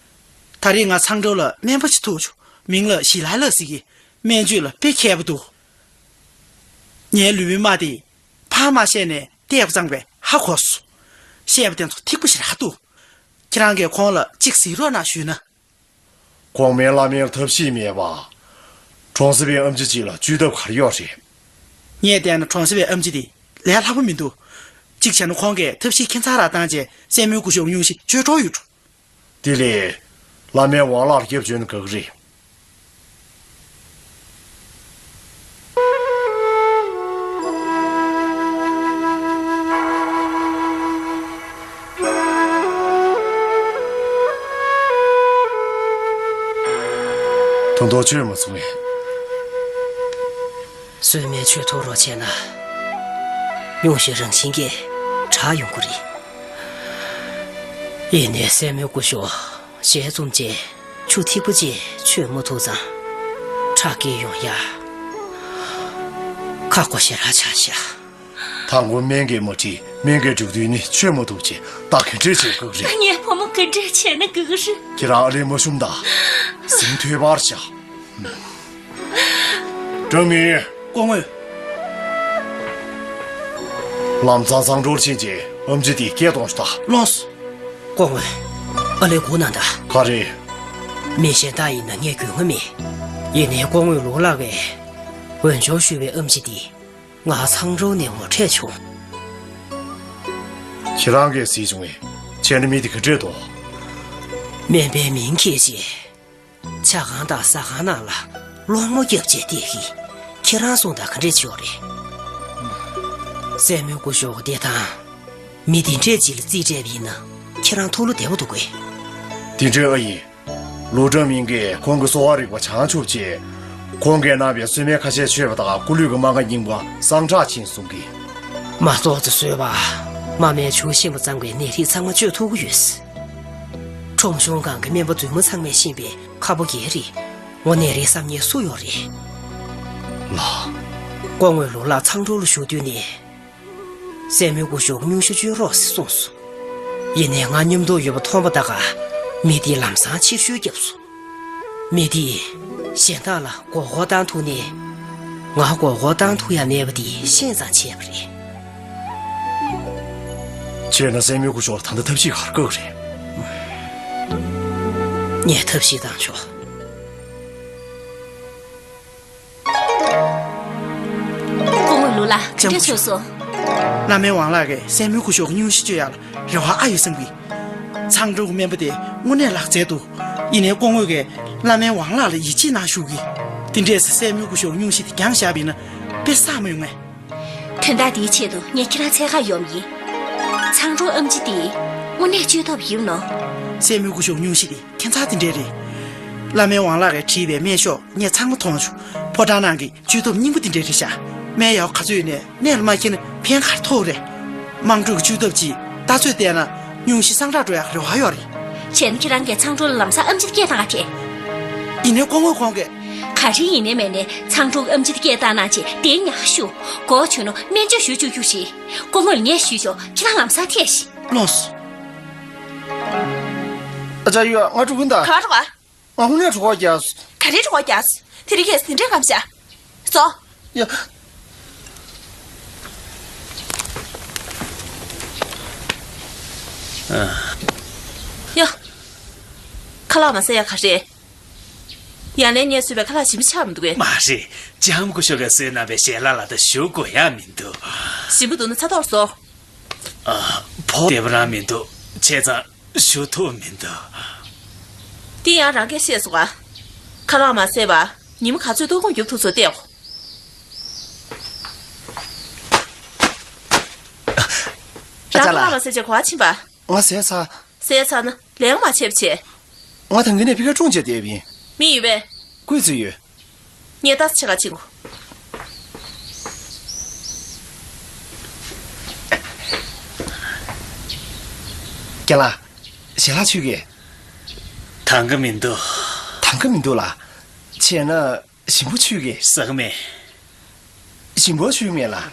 ད་རེས་ང་ཚང་ཁྲོ་ལ་སྨན་པ་ཞིག་ཐུག་བྱུང་། མིང་ལ་ཞི་ལའི་ལགས་ཟེར་གི། སྨན་བཅོས་ལ་དཔེ་མཁས་པོ་འདུག་ངའི་ལུས་པོའི་རྨ་དེ་ཕར་མ་བཤད་ནས་བལྟས་པ་ཙམ་པས་ཧ་གོ་སོང་། བཤད་པ་དེ་ཚོ་ཐིག་པ་ཞིག་རག་འདུག་ཁྱེད་རང་གིས་ཁོང་ལ་གཅིག་གཟིགས་རོགས་གནང་ཞུས་ན། གོང་མའི་བླ་མའི་ཐབས་ཤེས་མེད་པ། གྲོང་གསེབ་པའི་ཨམ་ཆི་གཅིག་ལ་བཅོས་ཐབས་ག་རེ་ཡོད་རེད། ངས་བལྟས་ན་གྲོང་གསེབ་པའི་ཨམ་ཆི་དེ་ལས་སླ་པོ་མི་འདུག་གཅིག་བྱས་ན་ཁོང་གིས་ཐབས་ཤེས་ཁྱད་མཚར་རང་བཏང་རྗེས་སྲས་མོའི་སྐུ་ཞབས་སྙུང་གཞི་བཅོས་གྲོགས་ཡོད་འགྲོ། དེ་ལས་བླ་མའི་ཝང་ལག་ལ་རྒྱབ་བཅོལ་ན་དགའ་གི་རེད། ད་དུང་བཅོས་མ་ཚུགས་ངས། སྲུང་མས་བཅོས་ཐུབ་རོགས་བྱས་ན། སྙུང་གཞི་རང་བཞིན་གྱིས་དྲག་ཡོང་གི་རེད། ཡིན་ནའི་སྲས་མོའི་སྐུ་ཞབས་ཞལ་འཛུམ་བྱས་ཆུ་ཐིགས་པ་ཅིག་མཆོད་མ་ཐུབ་ཙང་ཁྲག་སྐྱེད་ཡོང་ཡ། ཁག་པོ་ཞེ་དྲག་ཆགས་ཤག་ད་མགོ་སྨན་གྱིས་མ་ཁྲིད། སྨན་གྱིས་འགྲིག་དུས་ནི་བཅོས་མ་ཐུབ་ཅེས་ད་ག་འདྲས་བྱེད་དགོས་ཀྱི་རེད། ངའི་བུ་མོ་ག་འདྲས་བྱས་ན་དགའ་གི་རེད། ཁྱེད་རང་ཨ་ལས་མ་ཞུམ་དང་། གཟིམ་ཐོལ་པར་བྱ། ཀྲང་མིན། སྐུ་ངོ། ལམ་སང་ཚང་ཁྲོར་ཕྱིན་རྗེས་ཨམ་ཆི་དེ་སྐད་གཏོང་ཞིག་དང་། ལོངས། སྐུ་ངོ། ཨ་ལས་སྒུག་གནང་དང་། ག་རེ། མི་གཞན་དག་ཡིན་ན་ངས་དགོས་ངེས་མེད། ཡིན་ནའི་སྐུ་ངོ་ལུའུ་ལགས་ཀྱིས་འོས་སྦྱོར་ཞུས་པའི་ཨམ་ཆི་དེ་ང་ཚང་ཁྲོ་ནས་ངོ་འཕྲད་བྱུང་། ཁྱེད་རང་གིས་གཟིགས་བྱུང་བས། བྱས་ན་མི་དེ་ག་འདྲས་འདུག་སྨན་པའི་མིང་འཁྱེར་རྗེས། ཇ་ཁང་དང་ཟ་ཁང་ནང་ལ་སློང་མོ་བརྒྱབ་བྱས་བསྡད་ཀྱི། ཁྱེད་རང་གསུངས་དང་ག་འདྲས་བྱེད་ཡོད་རེད། སྲས་མོའི་སྐུ་ཞབས་བདེ་ཐང་། མི་དེ་འདྲས་ཅིག་ལ་རྩིས་སྤྲད་པ་ཡིན་ན་ཁྱེད་རང་ཐུགས་བློ་བདེ་པོ་འདུག་གས། དེ་འདྲས་ཨ་ཡིན། ལུའུ་ཀྲང་མིང་གིས་ཁོང་གི་གསོ་བ་རིག་པ་བྱང་ཆུབ་ཅེས། ཁོང་གིས་གནང་བའི་གསོལ་སྨན་ཁ་ཤས་མཆོད་པ་དང་སྐུ་ལུས་ཀྱི་རྨ་ཁ་རྙིང་པ་སངས་དྲག་ཕྱིན་གསུང་གི། མ་གཏོགས་ཚེ་བཟོད་པ། རྨ་སྨན་ཆུ་ཤིང་པ་ཚང་བའི་ནད་རིགས་ཚང་མ་བཅོས་ཐུབ་ཀྱི་ཡོད། ཁྲོམ་གཞུང་སྒང་གི་སྨན་པ་རྫུན་མ་ཚང་མས་ཤེས་པའི་ཁ་ཕོ་རྒྱལ་རིགས། འོ་ནད་རིགས་བསམ་མཁན་སུ་ཡོད་རེད། ལགས། སྐུ་ངོ་ལུའུ་ལགས་ཚང་ཁྲོ་ལ་བཞུགས་དུས་ནས། སྲས་མོའི་སྐུ་ཞབས་སྙུང་གཞི་བཅོས་རོགས་ཞེས་གསུངས་སོང་། ཡིན་ནའི་ང་མཉམ་དུ་ཡོད་པ་མཐོང་པ་ད་ག་མི་དེས་ལམ་སང་ཕྱིར་བཤོལ་བརྒྱབ་སོང་། མི་དེས་གཞན་དག་ལ་མགོ་སྐོར་བཏང་ཐུབ་ནའི་ང་མགོ་སྐོར་བཏང་ཐུབ་ཡ་མེད་པ་དེ་ཤེས་ཙང་བྱས་པ་རེད། བྱས་ན་སྲས་མོའི་སྐུ་ཞབས་ལ་ད་ལྟ་ཐབས་ཤེས་ག་རེ་དགོས་རེད། ངས་ཐབས་ཤེས་བཏང་ཆོག་སྐུ་ངོ་ལུའུ་ལགས་ག་འདྲས་བྱུང་སོང་། བླ་མའི་ཝང་ལགས་ཀྱིས་སྲས་མོའི་སྐུ་ཞབས་སྙུང་གཞི་བཅོས་ཡག་ལ་རེ་བ་ཨ་ཡོད་བསམ་གི། ཚང་ཁྲོ་གི་སྨན་པ་དེ་དངོས་གནས་ལག་རྩལ་འདུག་ཡིན་ནའི་སྐུ་ངོ་གིས་བླ་མའི་ཝང་ལགས་ལ་ཡིད་ཆེས་གནང་ཞུ་གི། དེ་འདྲས་སེ་སྲས་མོའི་སྐུ་ཞབས་སྙུང་གཞི་དེ་འགྱངས་བཞག་པ་ཡིན་ན་དཔེ་བསགས་མ་ཡོང་ངས། དོན་དག་འདིའི་ཆེད་དུ་ངས་ཁྱེད་རང་འཚོལ་ག་ཡོང་ཡིན། ཚང་ཁྲོ་ཨམ་ཆི་དེ་དངོས་གནས་བཅོས་ཐུབ་ཡིན་ནོ། སྲས་མོའི་སྐུ་ཞབས་སྙུང་གཞི་དེ་ཁྱད་མཚར་དེ་འདྲས་རེད། བླ་མའི་ཝང་ལགས་ཀྱིས་བྲིས་པའི་སྨན་ཤོག་ངས་ཚང་མ་མཐོང་བྱུང་། ཕོ་བྲང་ནང་གི་བཅོས་ཐབས་རྙིང་པ་དེ་འདྲས་རེད་ཤག་སྨན་ཡག་ག་ཚོད་ཡོད་ནའི་གནས་ལ་མ་འཁེལ་ན་ཕན་ག་རེ་ཐོགས་རེད། དམངས་ཁྲོད་ཀྱི་བཅོས་ཐབས་ཀྱིས་ལྟ་ཚོད་བལྟས་ན་སྙུང་གཞི་སངས་དྲག་འགྲོ་ཡག་རེ་བ་ཡོད་རེད། བྱས་ན་ཁྱེད་རང་གིས་ཚང་ཁྲོ་ལ་ལམ་སང་ཨམ་ཆི་སྐད་བཏང་ག་དེ། ཡིན་ནའི་སྐུ་ངོ་ཁོང་གིས། ག་རེ་ཡིན་ནའི་མིན་ནའི་ཚང་ཁྲོ་གི་ཨམ་ཆི་དེ་སྐད་བཏང་གནང་བྱས་དེ་ཉག་ཞུ། གོ་བྱུང་ན་སྨན་བཅོས་ཞུ་བཅུག་རྒྱུ་ཞིག་སྐུ་ངོ་ལ་ངས་ཞུས་ཆོག་ཁྱེད་རང་ལམ་སང་ཐད་ཤིག་ལོངས། ཨ་ཅག་ཡོད་ང་འགྲོ་གིན་ད། ག་པར་འགྲོ་ག་ང་དངོས་གནས་གྲོད་ཁོག་རྒྱགས། ག་རེ་གྲོད་ཁོག་རྒྱགས། དེ་རིང་ཁྱེད་དེ་འདྲའི་སྐམ་ཤག་ཟོ། ཡ། ཡ། ཁ་ལག་མ་ཟ་ཡ་ག་རེ། ཡང་ལན་ངས་བཟོས་པའི་ཁ་ལག་ཞིམ་པོ་ཆགས་མི་འདུག་གས། མ་རེད། ལྕམ་སྐུ་ཞབས་ཀྱིས་བཟོས་གནང་བའི་ཞལ་ལག་ལ་ད་ཞུ་དགོས་ཡ་མི་འདུག་ཞིམ་པོ་འདུག་ན་ཚ་ཐོག་ཟོ། ཨ། ཕོ་བདེ་པོ་རང་མི་འདུག་བྱས་ཙང་ཞུ་ཐུབ་མི་འདུག་འདི་ཡང་རང་གིས་ཤེས་སོང་ང་། ཁ་ལག་མ་བཟས་པ་ཉི་མ་ག་ཚོད་ལྟོགས་སྐོམ་རྒྱོབ་ཐུབ་ཚོད་བལྟས་གོ། ཨ་ཅག་ལགས། ཁ་ལག་མ་བཟས་བྱས་ག་པར་ཕྱིན་པ། ང་བཟས་ཚར། བཟས་ཚར་ན་ལན་མ་བྱས་པ་བྱས། ང་ད་གིན་ནས་ཕི་ཁ་ཀྲུང་བྱས་བསྡད་པ་ཡིན། མི་ཡོད་པས། ཀུས་ཙི་ཡོད། ངས་ལྟ་ས་ཆེ་ག་ཕྱིན་གོ། རྒན་ལགས། ཞལ་ལག་མཆོད་ཀྱི། དང་གི་མི་འདུག་དང་གི་མི་འདུག་ལགས། བྱས་ན་ཞིམ་པོ་མཆོད་ཀྱི། ཟ་གི་མེད། ཞིམ་པོ་མཆོད་མེད་ལགས།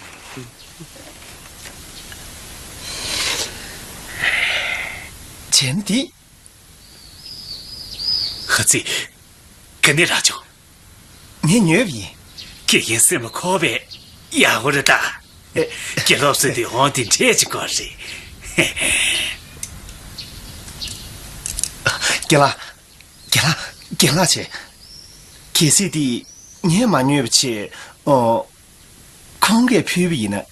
བྱས་ན་འདི། ཧ་ཙི། ག་ནས་རག་བྱུང་། ངས་ཉོས་པ་ཡིན། དགེ་རྒན་སེམས་ལ་འཁོར་བས་ཡག་པོ་རེད་ད། ཨེ། དགེ་སློབ་ཟེར་དུས་འོང་དེ་འདྲས་ཅིག་དགོས་རེད། རྒན་ལགས། རྒན་ལགས། རྒན་ལགས་བྱས། གལ་སྲིད་དེ་ངས་མ་ཉོས་པ་བྱས། ཨོ། ཁོང་གིས་ཕུལ་བ་ཡིན་ན་